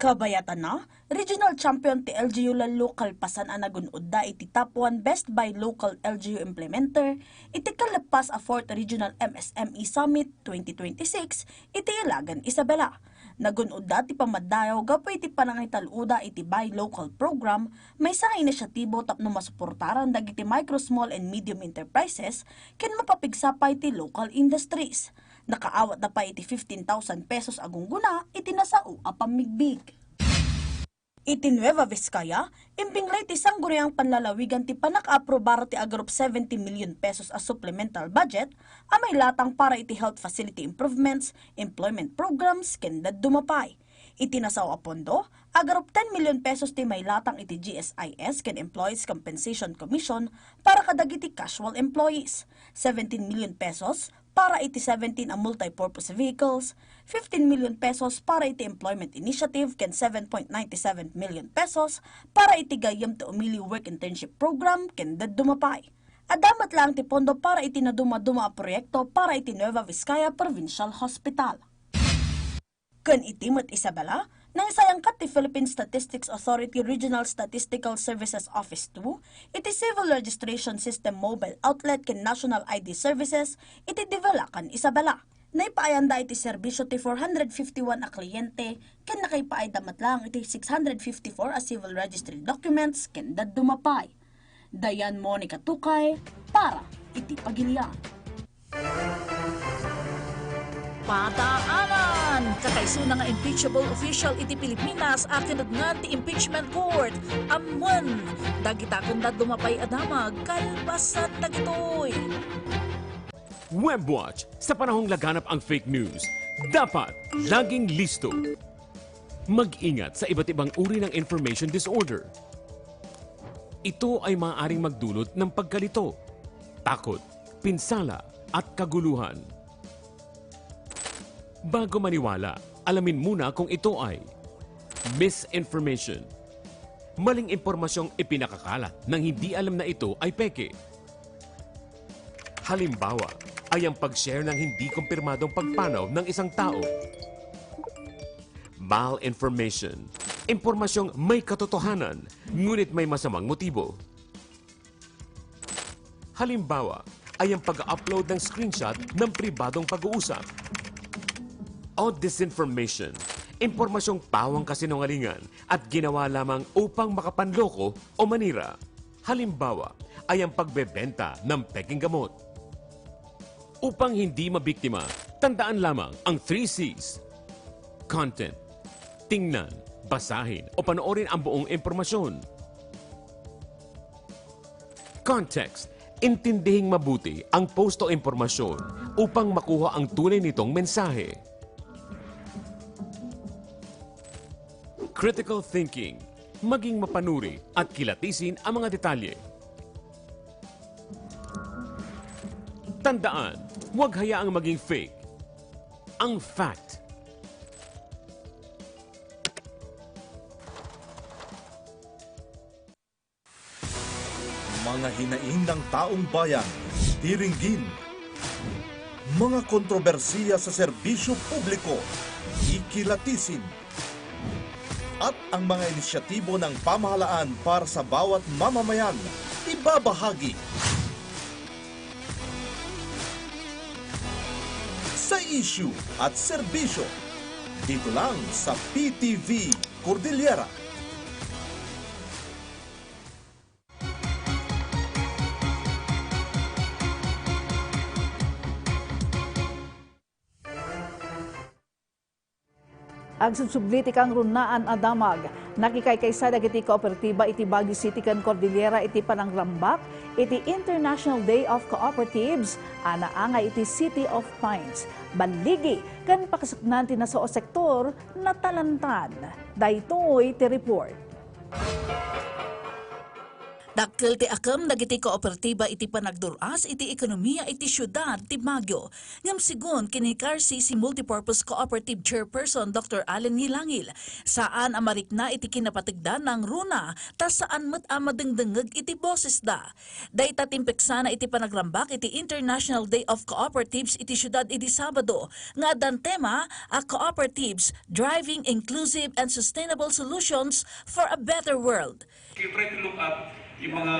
Kabayatanna, regional champion ti L G U Lallo kalpasan a nagun-odda iti Top one Best Buy Local L G U Implementer iti kallepas a Fourth Regional M S M E Summit twenty twenty-six iti Ilagan, Isabela. Nagun-odda ti pamadayaw gapu iti panangital-oda iti Buy Local Program, maysa nga inisyatibo tapno masuportaran dagiti micro, small, and medium enterprises ken mapapigsa pay ti local industries. Nakaawatda pay iti fifteen thousand pesos a gunggona iti nasao a pammigbig. Iti Nueva Vizcaya, imbinglay ti Sangguniang Panlalawigan ti pannakaaprobar ti agarup seventy million pesos a supplemental budget a mailatang para iti health facility improvements, employment programs, ken dadduma pay. Iti nasao a pondo, agarup ten million pesos ti mailatang iti G S I S ken Employees Compensation Commission para kadagiti casual employees, seventeen million pesos para iti seventeen a multi-purpose vehicles, fifteen million pesos para iti employment initiative ken seven point nine seven million pesos para iti gayyem ti Umili Work Internship Program ken dadduma pay. Adda met laeng ti pondo para iti nadumaduma a proyekto para iti Nueva Vizcaya Provincial Hospital. Ken iti met Isabela, nangsayangkat ti Philippine Statistics Authority Regional Statistical Services Office two iti Civil Registration System Mobile Outlet ken National I D Services iti Divalacan, Isabela. Naipaayanda iti serbisyo ti four hundred fifty-one a kliyente ken nakaipaayda met laeng iti six hundred fifty-four a civil registry documents ken dadduma pay. Dayan Monica Tukay para iti Pagilian. Padaanan! Kakaisuna nga impeachable official iti Pilipinas a kinudngan ti impeachment court. Ammoen, dagita ken dadduma pay a damag kalpasan dagitoy. Webwatch, sa panahong laganap ang fake news, dapat laging listo. Mag-ingat sa iba't ibang uri ng information disorder. Ito ay maaaring magdulot ng pagkalito, takot, pinsala, at kaguluhan. Bago maniwala, alamin muna kung ito ay misinformation, maling impormasyong ipinakakalat nang hindi alam na ito ay peke. Halimbawa ay ang pag-share ng hindi kumpirmadong pagpanaw ng isang tao. Malinformation, impormasyong may katotohanan ngunit may masamang motibo. Halimbawa ay ang pag-upload ng screenshot ng pribadong pag-uusap. O disinformation, impormasyong pawang kasinungalingan at ginawa lamang upang makapanloko o manira. Halimbawa ay ang pagbebenta ng pekeng gamot. Upang hindi mabiktima, tandaan lamang ang three Cs. Content. Tingnan, basahin o panoorin ang buong impormasyon. Context. Intindihing mabuti ang post o impormasyon upang makuha ang tunay nitong mensahe. Critical thinking. Maging mapanuri at kilatisin ang mga detalye. Tandaan, huwag hayaang maging fake ang fact. Mga hinaing ng taong bayan, diringgin. Mga kontrobersiya sa serbisyo publiko, ikilatisin. At ang mga inisyatibo ng pamahalaan para sa bawat mamamayan, ibabahagi. Sa isyu at serbisyo, dito lang sa P T V Cordillera. Agsubsubli ti kangrunaan a damag. Nakikaykaysa dagiti kooperatiba iti Baguio City ken Cordillera iti panangrambak iti International Day of Cooperatives a naangay iti City of Pines. Balligi ken pakasuknan ti nasao a sektor, natalantad. Daytoy ti report. Dakkel ti akem dagiti kooperatiba iti panagdur-as iti ekonomiya iti siudad ti Baguio. Ngem segun ken ni K R C C Multipurpose Cooperative Chairperson Doctor Allen Ngilangil, saan a marikna iti kinapategdan nang runa ta saan met a madengdengngeg iti bosesda. Dayta ti impeksana iti panagrambak iti International Day of Cooperatives iti siudad idi Sabado nga addan tema a Cooperatives, Driving Inclusive and Sustainable Solutions for a Better World. We try to look at yung mga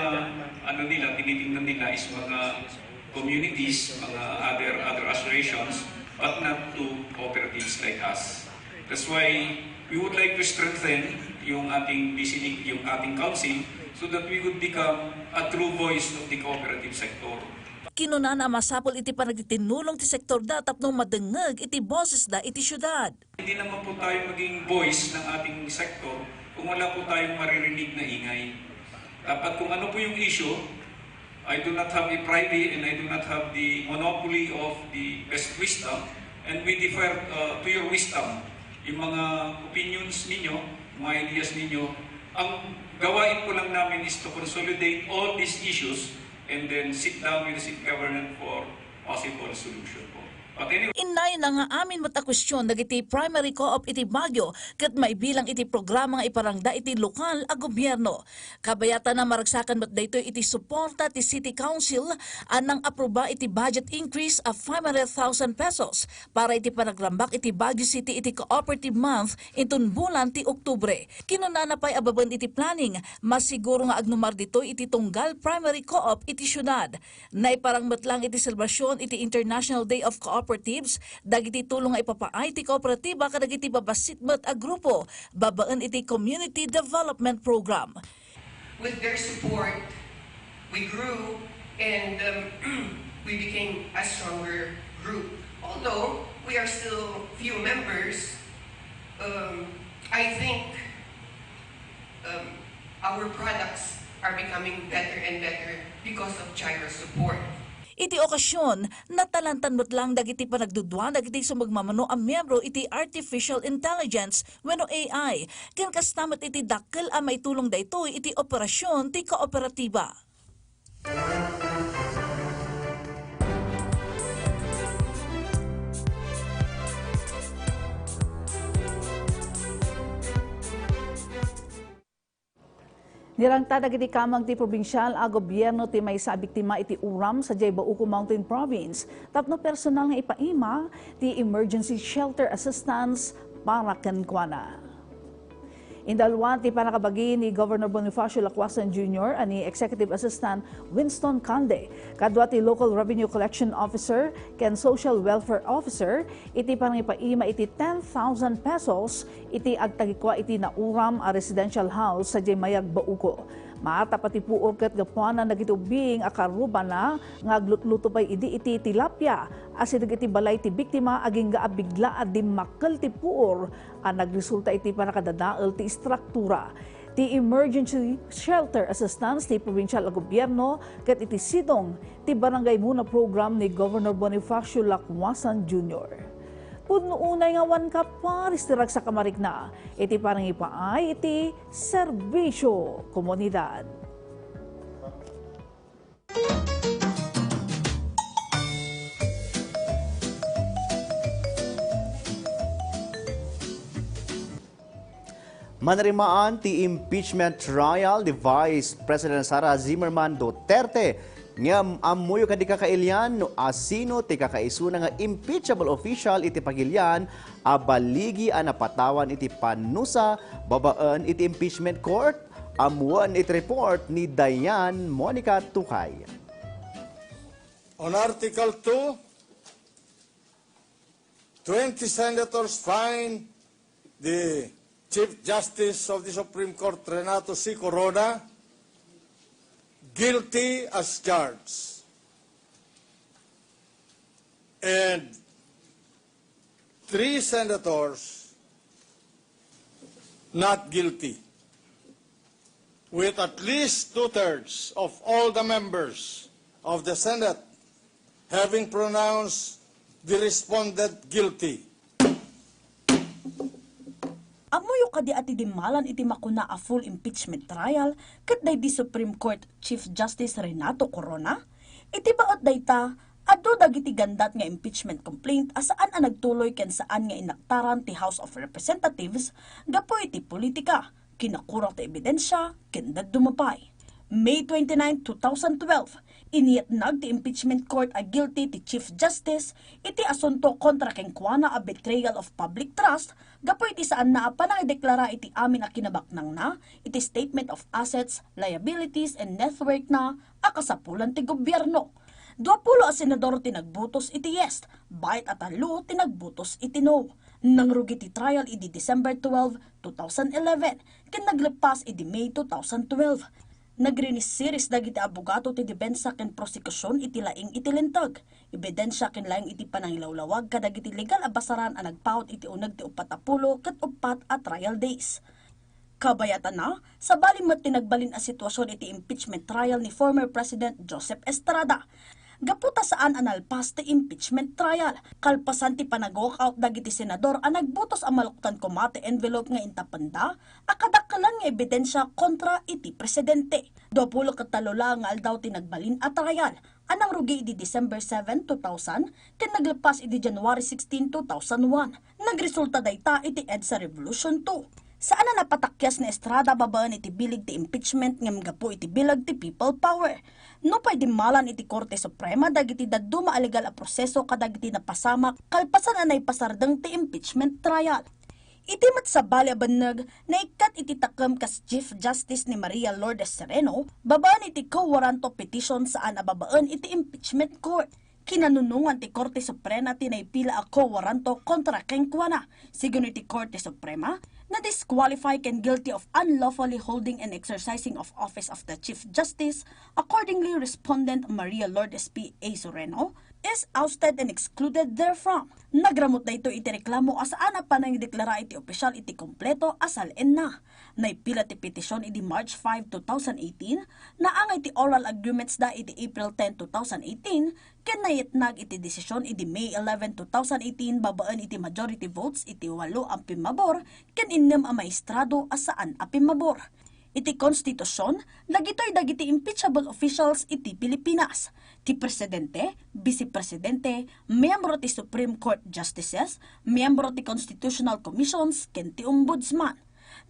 ano nila, tinitingnan nila is mga communities, mga other other associations, but not to cooperatives like us. That's why we would like to strengthen yung ating B C D, yung ating council, so that we would become a true voice of the cooperative sector. Kinunana a masapul iti panagtitinnulong ti sektorda tapno madengngeg iti bosesda iti siudad. Hindi naman po tayo maging voice ng ating sektor kung wala po tayong maririnig na ingay. Dapat kung ano po yung issue, I do not have a privy and I do not have the monopoly of the best wisdom, and we defer uh, to your wisdom. Yung mga opinions ninyo, mga ideas ninyo, ang gawain po lang namin is to consolidate all these issues and then sit down with the city government for possible solution po. Innayon nga amin met a kuestion dagiti primary co-op iti Baguio ket maibilang iti programa nga iparangda iti lokal a gobierno. Kabayatan a maragsakan met daytoy iti suporta ti City Council a nang-apruba iti budget increase a five hundred thousand pesos para iti panagrambak iti Baguio City iti Cooperative Month inton bulan ti Oktubre. Kinunana pay a babaen iti planning, masiguro nga agnumar ditoy iti tunggal primary co-op iti siudad. Naiparang met lang iti selebrasyon iti International Day of Cooperatives dagiti tulong nga ipapaay ti kooperatiba kadagiti babassit met a grupo babaen iti Community Development Program. With their support, we grew and, um, we became a stronger group. Although we are still few members, um, I think, um, our products are becoming better and better because of Gyro's support. Iti okasyon, natalantan met lang dagiti panagdudua dagiti sumagmamano a miyembro iti artificial intelligence wenno A I, ken kasta met iti dakkel a maitulong daytoy iti operasyon ti kooperatiba. Nirangta dagiti kameng ti probinsial a gobierno ti maysa a biktima iti uram sadiay Bauco Mountain Province tapno personal nga ipaima ti emergency shelter assistance para kenkuana. Inalwan ti pannakabagi ni Governor Bonifacio Lacuasan Junior a ni Executive Assistant Winston Calde kadua ti Local Revenue Collection Officer ken Social Welfare Officer iti panangipaima iti ten thousand pesos iti agtagikua iti nauram a residential house sadiay mayag Bauco. Maatap a ti puor ket gapuanan dagiti ubbing a karrubana nga aglutluto pay idi iti tilapia asideg iti balay ti biktima agingga a bigla a dimmakkel ti puor a nagresulta iti pannakadadael ti istruktura. Ti emergency shelter assistance ti probinsial a gobierno ket iti sidong ti Barangay Muna Program ni Governor Bonifacio Lacuasan Junior. Pudno unay nga awan kaparis ti ragsak a marikna iti panangipaay iti serbisyo komunidad. Manarimaan ti impeachment trial ni Vice President Sara Zimmerman Duterte, ngem ammoyo kadi kakailian no asino ti kakaisuna nga impeachable official iti pagilian a baligi a napatawan iti panusa babaen iti impeachment court? Ammoen iti report ni Diane Monica Tukay. On Article two, twenty senators find the Chief Justice of the Supreme Court, Renato C. Corona, guilty as charged. And three senators not guilty, with at least two-thirds of all the members of the Senate having pronounced the respondent guilty. Ammoyo kadi a ti dimmalan iti makuna a full impeachment trial ket daydi Supreme Court Chief Justice Renato Corona? Iti baet dayta, adu dagiti gandat nga impeachment complaint a saan a nagtuloy ken saan nga inaktaran ti House of Representatives gapu iti politika, kinakurang ti ebidensia, ken dadduma pay. May twenty-nine, two thousand twelve, iniyatnag ti impeachment court a guilty ti Chief Justice iti asunto kontra kenkuana a betrayal of public trust gapu iti saanna a panangideklara iti amin a kinabaknangna iti statement of assets, liabilities, and net worth na a kasapulan ti gobierno. Duapulo a senador ti nagbutos iti yes, bayat a tallo ti nagbutos iti no. Nangrugi ti trial idi December twelve, two thousand eleven, ken naglepas idi May two thousand twelve. Nagriniseris dagiti abogado ti depensa ken prosekusion iti laing iti linteg, ebidensia ken laing iti panangilawlawag kadagiti legal a basaran a nagpaut iti uneg ti uppat a pulo ket uppat a trial days. Kabayatanna, sabali met ti nagbalin a situasion iti impeachment trial ni former President Joseph Estrada. Gapu ta saan a nalpas ti impeachment trial, kalpasan ti panag-walkout dagiti senador a nagbutos a maluktan koma ti envelope nga intapenda a kadakkelan nga ebidensia kontra iti presidente. Duapulo ket tallo laeng nga aldaw ti nagbalin a trial, a nangrugi idi December seven, two thousand, ken naglepas idi January sixteen, two thousand one. Nagresulta dayta iti EDSA Revolution two. Saan a napatakyas ni Estrada babaen iti bileg ti impeachment ngem gapu iti bileg ti People Power. Nupay dimmalan iti Korte Suprema dagiti dadduma a legal a proseso kadagiti napasamak kalpasan a naipasardeng ti impeachment trial. Iti met sabali a benneg, naikkat iti takem kas Chief Justice ni Maria Lourdes Sereno babaen iti quo warranto petition saan a babaen iti impeachment court. Kinanunongan ti Korte Suprema ti naipila a quo warranto kontra kenkuana. Sigun iti Korte Suprema, na-disqualify ken guilty of unlawfully holding and exercising of office of the Chief Justice. Accordingly, respondent Maria Lourdes P A Sereno is ousted and excluded therefrom. Nagramut daytoy iti reklamo a saan a panangdeklara iti opisyal iti kompleto a sal-enna. Naipila ti petisyon idi March five, two thousand eighteen, naangay ti oral arguments da idi April ten, two thousand eighteen, ken nayatnag iti desisyon idi May eleven, two thousand eighteen, babaen iti majority votes iti walo a pimmabor ken innem a maestrado a saan a pimmabor. Iti konstitusyon, dagitoy dagiti impeachable officials iti Pilipinas: ti presidente, vice presidente, miyembro ti Supreme Court justices, miyembro ti constitutional commissions, ken ti ombudsman.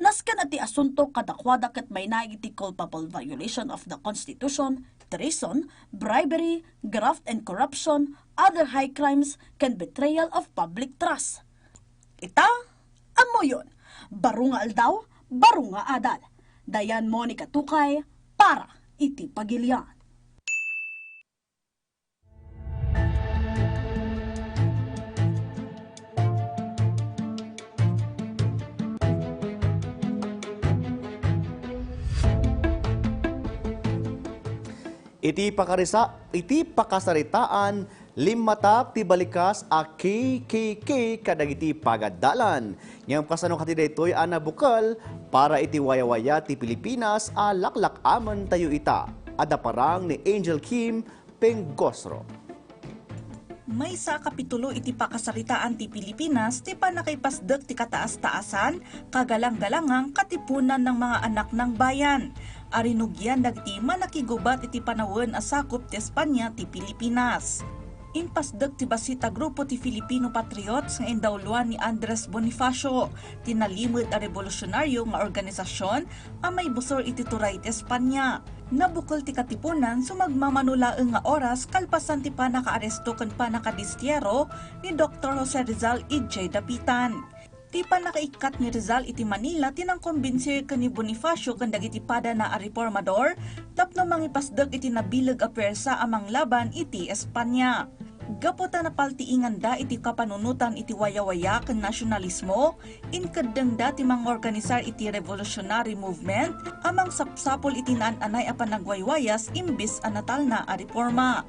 Nasken a ti asunto kadakuada ket mainaig iti culpable violation of the Constitution, treason, bribery, graft and corruption, other high crimes, ken betrayal of public trust. Ita, ammoyon, baro nga aldaw, baro nga adal. Diane Monica Tucay, para iti Pagilian. Iti pakarisa-, iti pakasaritaan, limmatak ti balikas a K K K kadagiti pagadalan. Ngem kasano kadi daytoy a nabukel para iti wayawaya ti Pilipinas a laklak-amen tayo ita? Adda parang ni Angel Kim Pengosro. Maysa a kapitulo iti pakasaritaan ti Pilipinas ti pannakaipasdek ti kataas-taasan, kagalang-galangang katipunan ng mga anak ng bayan a rinugian dagiti mannakigubat iti panawen a sakup ti Espanya ti Pilipinas. Impasdek ti bassit a grupo ti Filipino Patriots nga indawloan ni Andres Bonifacio, ti nalimed a rebolusyonaryo nga organisasyon a maibusor iti turay ti Espanya. Nabukel ti katipunan sumagmamano laeng nga oras kalpasan ti pannakaaresto ken pannakadistiyero ni Doktor Jose Rizal idiay Dapitan. Ti pannakaikkat ni Rizal iti Manila ti nangkombinsir ken ni Bonifacio ken dagiti padana a reformador tapno mangipasdek iti nabileg a puwersa a manglaban iti Espanya. Gapu ta napaltiinganda iti kapanunotan iti wayawaya ken nasionalismo, inkeddengda ti mangorganisar iti revolutionary movement a mangsapsapul iti naan-anay a panagwaywayas imbes a natalna a reforma.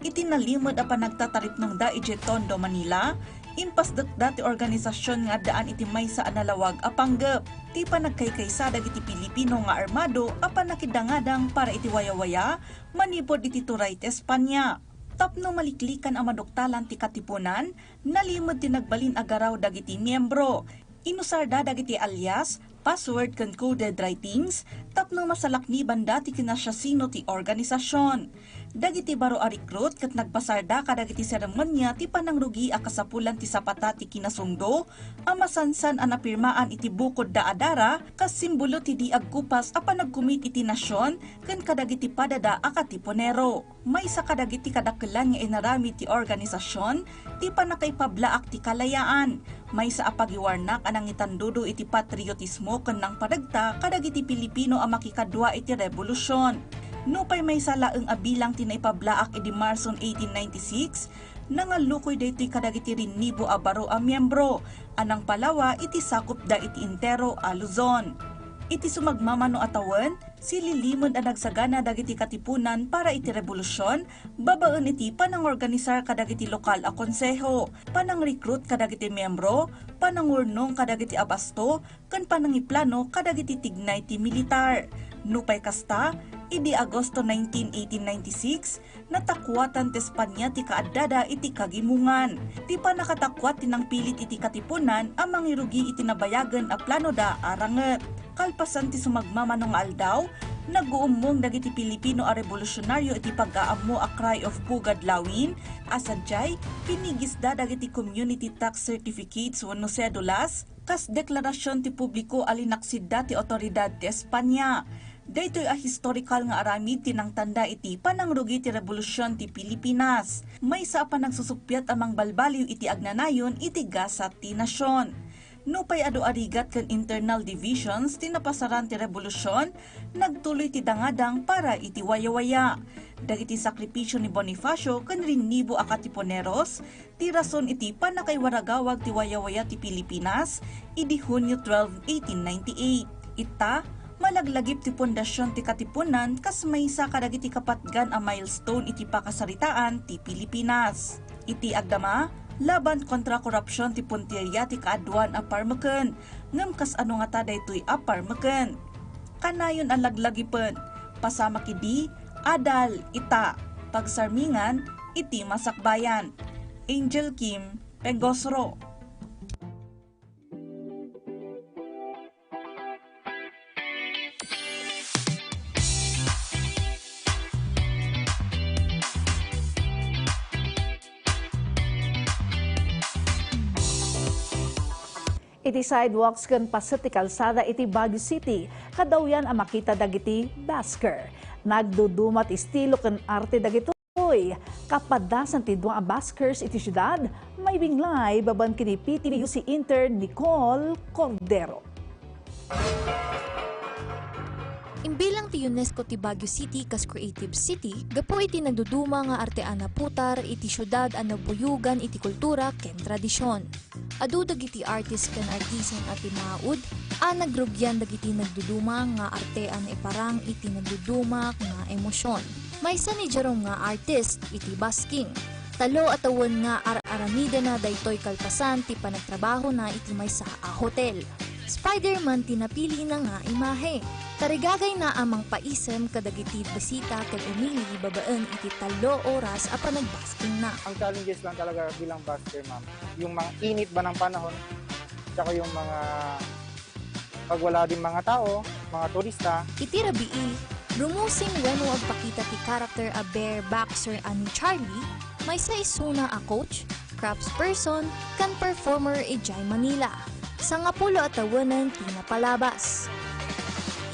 Iti nalimed a panagtataripnongda idiay Tondo, Manila, impasdekda ti organisasyon nga addaan iti maysa a nalawag a panggep, ti panagkaykaysa dagiti Pilipino nga armado a pannakidangadang para iti wayawaya manipud iti turay ti Espanya. Tapno maliklikan a maduktalan ti katipunan, nalimed ti nagbalin a garaw dagiti miyembro. Inusarda dagiti alias, password ken coded writings tapno masalaknibanda ti kinasiasino ti organisasyon. Dagiti baro a recruit ket nagbasarda kadagiti seremonia ti panangrugi a kasapulan ti Zapata ti kinasungdo a masansan a napirmaan iti bukodda a dara kas simbolo ti di agkupas a panagkumit iti nasion ken kadagiti padada a katipunero. Maysa kadagiti kadakkelan nga inaramid ti organisasyon ti pannakaipablaak ti kalayaan. Maysa a pagiwarnak a nangitandudo iti patriotismo ken nangparegta kadagiti Pilipino a makikadua iti rebolusion. Nupay maysa laeng a bilang ti naipablaak idi Marson eighteen ninety-six, nangallukoy daytoy kadagiti rinnibo a baro a miyembro a nangpalawa iti sakupda iti entero a Luzon. Iti sumagmamano a tawen, sililimed a nagsagana dagiti katipunan para iti rebolusion babaen iti panangorganisar kadagiti lokal a konseho, panangrekrut kadagiti miyembro, panangurnong kadagiti abasto, ken panangiplano kadagiti tignay ti militar. Nupay kasta, idi Agosto nineteen, eighteen ninety-six, natakuatan ti Espanya ti kaaddada iti kagimongan. Ti pannakatakuat ti nangpilit iti katipunan a mangirugi iti nabayagen a planoda a ranget. Kalpasan ti sumagmamano nga aldaw, Naguummong dagiti Pilipino a rebolusyonaryo iti pag-aammo a Cry of Pugad Lawin a sadiay pinigisda dagiti community tax certificates wenno sedulas kas deklarasion ti publiko a linaksidda ti awtoridad ti Espanya. Daytoy a historikal nga aramid ti nangtanda iti panangrugi ti rebolusion ti Pilipinas. Maysa a panagsusuppiat a mangbalbaliw iti agnanayon iti gasat ti nasion. Nupay adu a rigat ken internal divisions ti napasaran ti rebolusion, nagtuloy ti dangadang para iti wayawaya. Dagiti sakripisio ni Bonifacio ken rinibo a katipuneros ti rason iti pannakaiwaragawag ti wayawaya ti Pilipinas idi Hunio twelve, eighteen ninety-eight. Ita, malaglagip ti pundasion ti Katipunan kas maysa kadagiti kapatgan a milestone iti pakasaritaan ti Pilipinas. Iti agdama, laban kontra korupsion ti puntirya ti kaaduan a parmeken, ngem kasano ngata daytoy a parmeken? Kanayon a laglagipen, pasamak idi, adal, ita, pagsarmingan iti masakbayan. Angel Kim, Pegosro. Iti sidewalks ken paset ti kalsada iti Baguio City, kadawyan a makita dagiti busker. Nagduduma ti estilo ken arte dagitoy. Kapadasan ti dua a buskers iti siudad, maibinglay babaen ken ni P T V U C intern Nicole Cordero. Imbilang ti UNESCO ti Baguio City kas Creative City gapu iti nagduduma nga arte a naputar iti siudad a nabuyogan iti kultura ken tradision. Adu dagiti artist ken artisan a timmaud a nagrugian dagiti nagduduma nga arte a naiparang iti nagduduma nga emosion. Maysa ni Jerome nga artist iti busking. Tallo a tawen nga ar-aramidena daytoy kalpasan ti panagtrabahona iti maysa a hotel. Spider-Man ti napilina nga imahe. Tarigagayna a mangpaisem kadagiti bisita ken umili babaen iti tallo oras a panagbuskingna. Ang challenges lang talaga bilang busker, ma'am, yung mga init ba ng panahon, tsaka yung mga pag wala din mga tao, mga turista. Iti rabii, rumusing wenno agpakita ti karakter a bear boxer a ni Charlie, maysa isuna a coach, craftsperson, ken performer idiay Manila. Sangapulo a tawenen ti napalabas.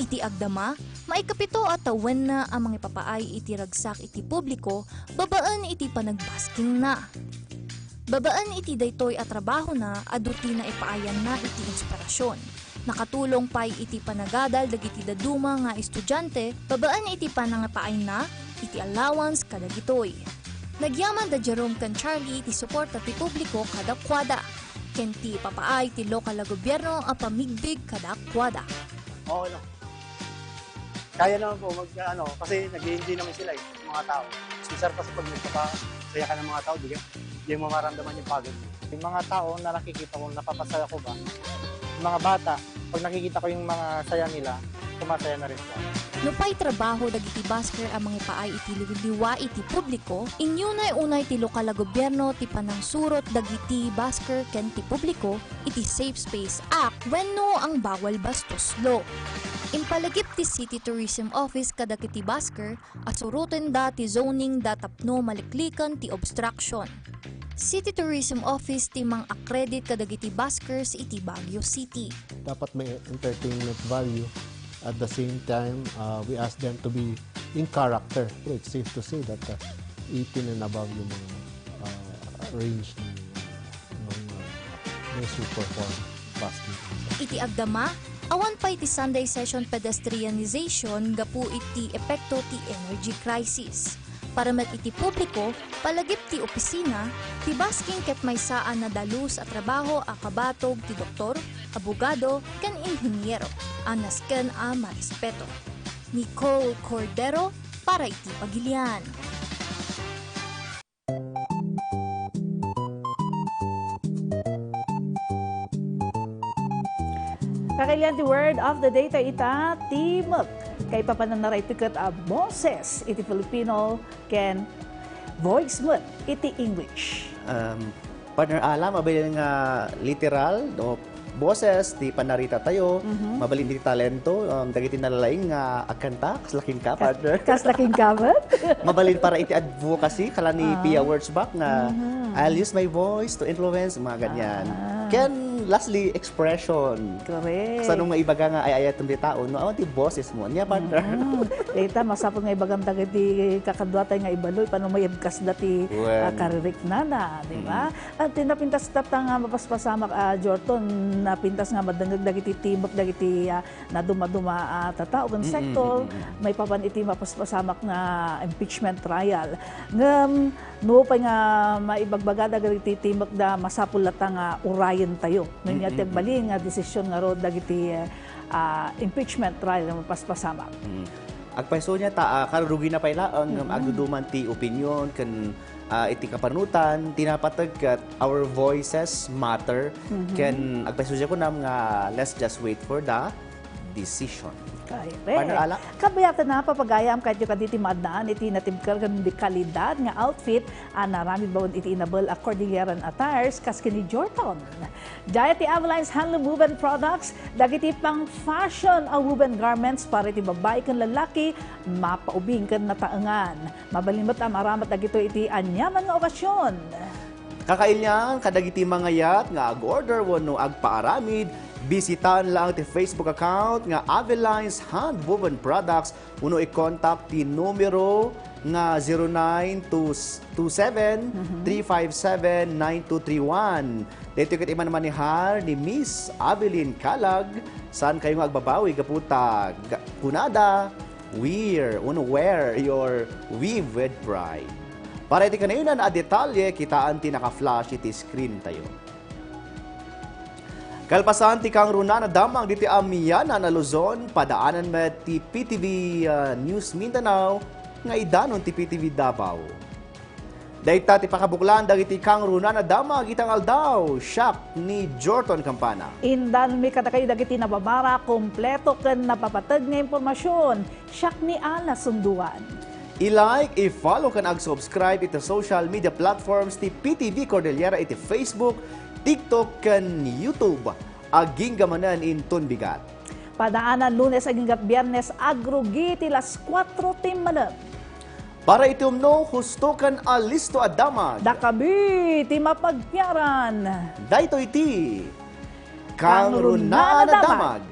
Iti agdama, maikapito a tawenna a mangipapaay iti ragsak iti publiko babaen iti panagbuskingna. Babaen iti daytoy a trabahona, adu ti naipaayanna iti inspirasion. Nakatulong pay iti panagadal dagiti dadduma nga estudiante babaen iti panangipaayna iti allowance kadagitoy. Nagyaman da Jerome ken Charlie ti suporta ti publiko kadakuada, ken ti ipapaay ti lokal a gobierno a pamigbig kadakuada. Oo, no. Kaya naman po mag, ano, kasi nag-e-enjoy naman sila eh, mga tao. Especially kasi pag nagpapasaya ka ng mga tao, di ka, di mo maramdaman yung pagod mo. Yung mga tao na nakikita ko, napapasaya ko ba? Yung mga bata, pag nakikita ko yung mga saya nila, sumasaya na rin po. Nupay trabaho dagiti busker a mangipaay iti liwliwa iti publiko, inyunay unay ti lokal a gobierno ti panangsurot dagiti busker ken ti publiko iti Safe Space Act wenno ang Bawal Bastos Law. Impalagip ti City Tourism Office kadagiti busker a surotenda ti zoning da tapno maliklikan ti obstruction. City Tourism Office ti mang-accredit kadagiti buskers iti Baguio City. Dapat may entertainment value. At the same time, uh, we ask them to be in character. Pero it's safe to say that, uh, eighteen and above yung mga, uh, range ng, ng, uh, may super form busking. Iti agdama, awan pay ti Sunday session pedestrianization gapu iti epekto ti energy crisis. Para met iti publiko, palagip ti opisina, ti busking ket maysa a nadalus a trabaho a kabatog ti doktor, abogado, ken inheniero a nasken a marespeto. Nicole Cordero para iti Pagilian. Kakailan ti word of the day ta ita, timok. Kaipapananara iti ket a boses iti Filipino ken voice met iti English. Um, Partner Ala, mabalin nga literal, no? Boses ti panarita tayo, Mhm. mabalin ti talento, um, dagiti nalalaing nga agkanta, kas laking ka, Kas-, partner. kas laking ka met? Mabalin para iti advocacy, kala ni Ah. Pia Wurtzbach nga, Mhm. "I'll use my voice to influence," mga ganyan. Ah. Ken, lastly, expression. Correct. Kasano nga ibaga nga ay-ayatem ti tao, no? Awan ti boses mo. Ania, partner? Mm. Dayta, masapul nga ibagam dagiti kakaduatay nga ibaloy, pano mayabkasda ti, Wen. ah, kaririknada, di ba? Mm. At ti napintas tapta nga mapaspasamak, ah, Jorton, napintas nga madengngeg dagiti timek dagiti, ah, nadumaduma, ah, tattao ken Mm, sektor, mm, mm. maipapan iti mapaspasamak nga impeachment trial. Ngem, no pay nga maibagbagada dagiti timekda, masapul latta nga urayen tayo. No nia ti Mm, mm, agbalin mm. nga desisyon ngarud dagiti, ah, impeachment trial nga mapaspasamak. Mm. Agpayso nia ta, ah, karurugina pay laeng, ngem Mm. agduduman ti opinion ken, ah, iti kapanunotan, ti napateg ket our voices matter. Mhm. Ken agpayso nia kunam nga, let's just wait for the decision. Correct. Partner Ala? Kabayatan na, papagayam, kayatyo kadi ti maadnaan iti natibker ken di kalidad nga outfit a naramid bawen iti inabel a Cordilleran attires, kas ken ni Jorton. Diay ti Avelines Handloom Woven Products, dagiti pang-fashion a woven garments para iti babbai ken lallaki, mapaubing ken nataengan. Mabalin met a maramat dagitoy iti aniaman nga okasyon. Kakailian kadagiti mangayat nga ag-order wenno agpaaramid, bisitaen laeng ti Facebook account nga Avelines Handwoven Products wenno i-contact ti numero nga zero nine two seven, three five seven, nine two three one. Daytoy ket imanmanehar ni Miss Avelyn Calag. Saan kayo nga agbabawi gapu ta ga-, kunada, wear, wenno wear your weave with pride. Para iti kanayonan a detalye, kitaen ti naka-flash iti screen tayo. Kalpasan ti kangrunaan a damag ditoy amianan a Luzon, padaanan met ti P T V, ah, News Mindanao nga idanon ti P T V Davao. Dayta ti pakabuklan dagiti kangrunaan a damag ita nga aldaw. Siak ni Jorton Campana. Indanmi kadakayo dagiti nababara, kompleto ken napapateg nga impormasion. Siak ni Ala Sunduan. I-like, i-follow ken ag-subscribe iti social media platforms ti P T V Cordillera iti Facebook, TikTok, ken YouTube. Agingga manen inton bigat. Padaanan Lunes agingga Biernes, agrugi ti las kuatro ti malem. Para iti umno, husto ken alisto a damag. Dakami ti mapagpiaran. Daytoy ti Kangrunaan a Damag.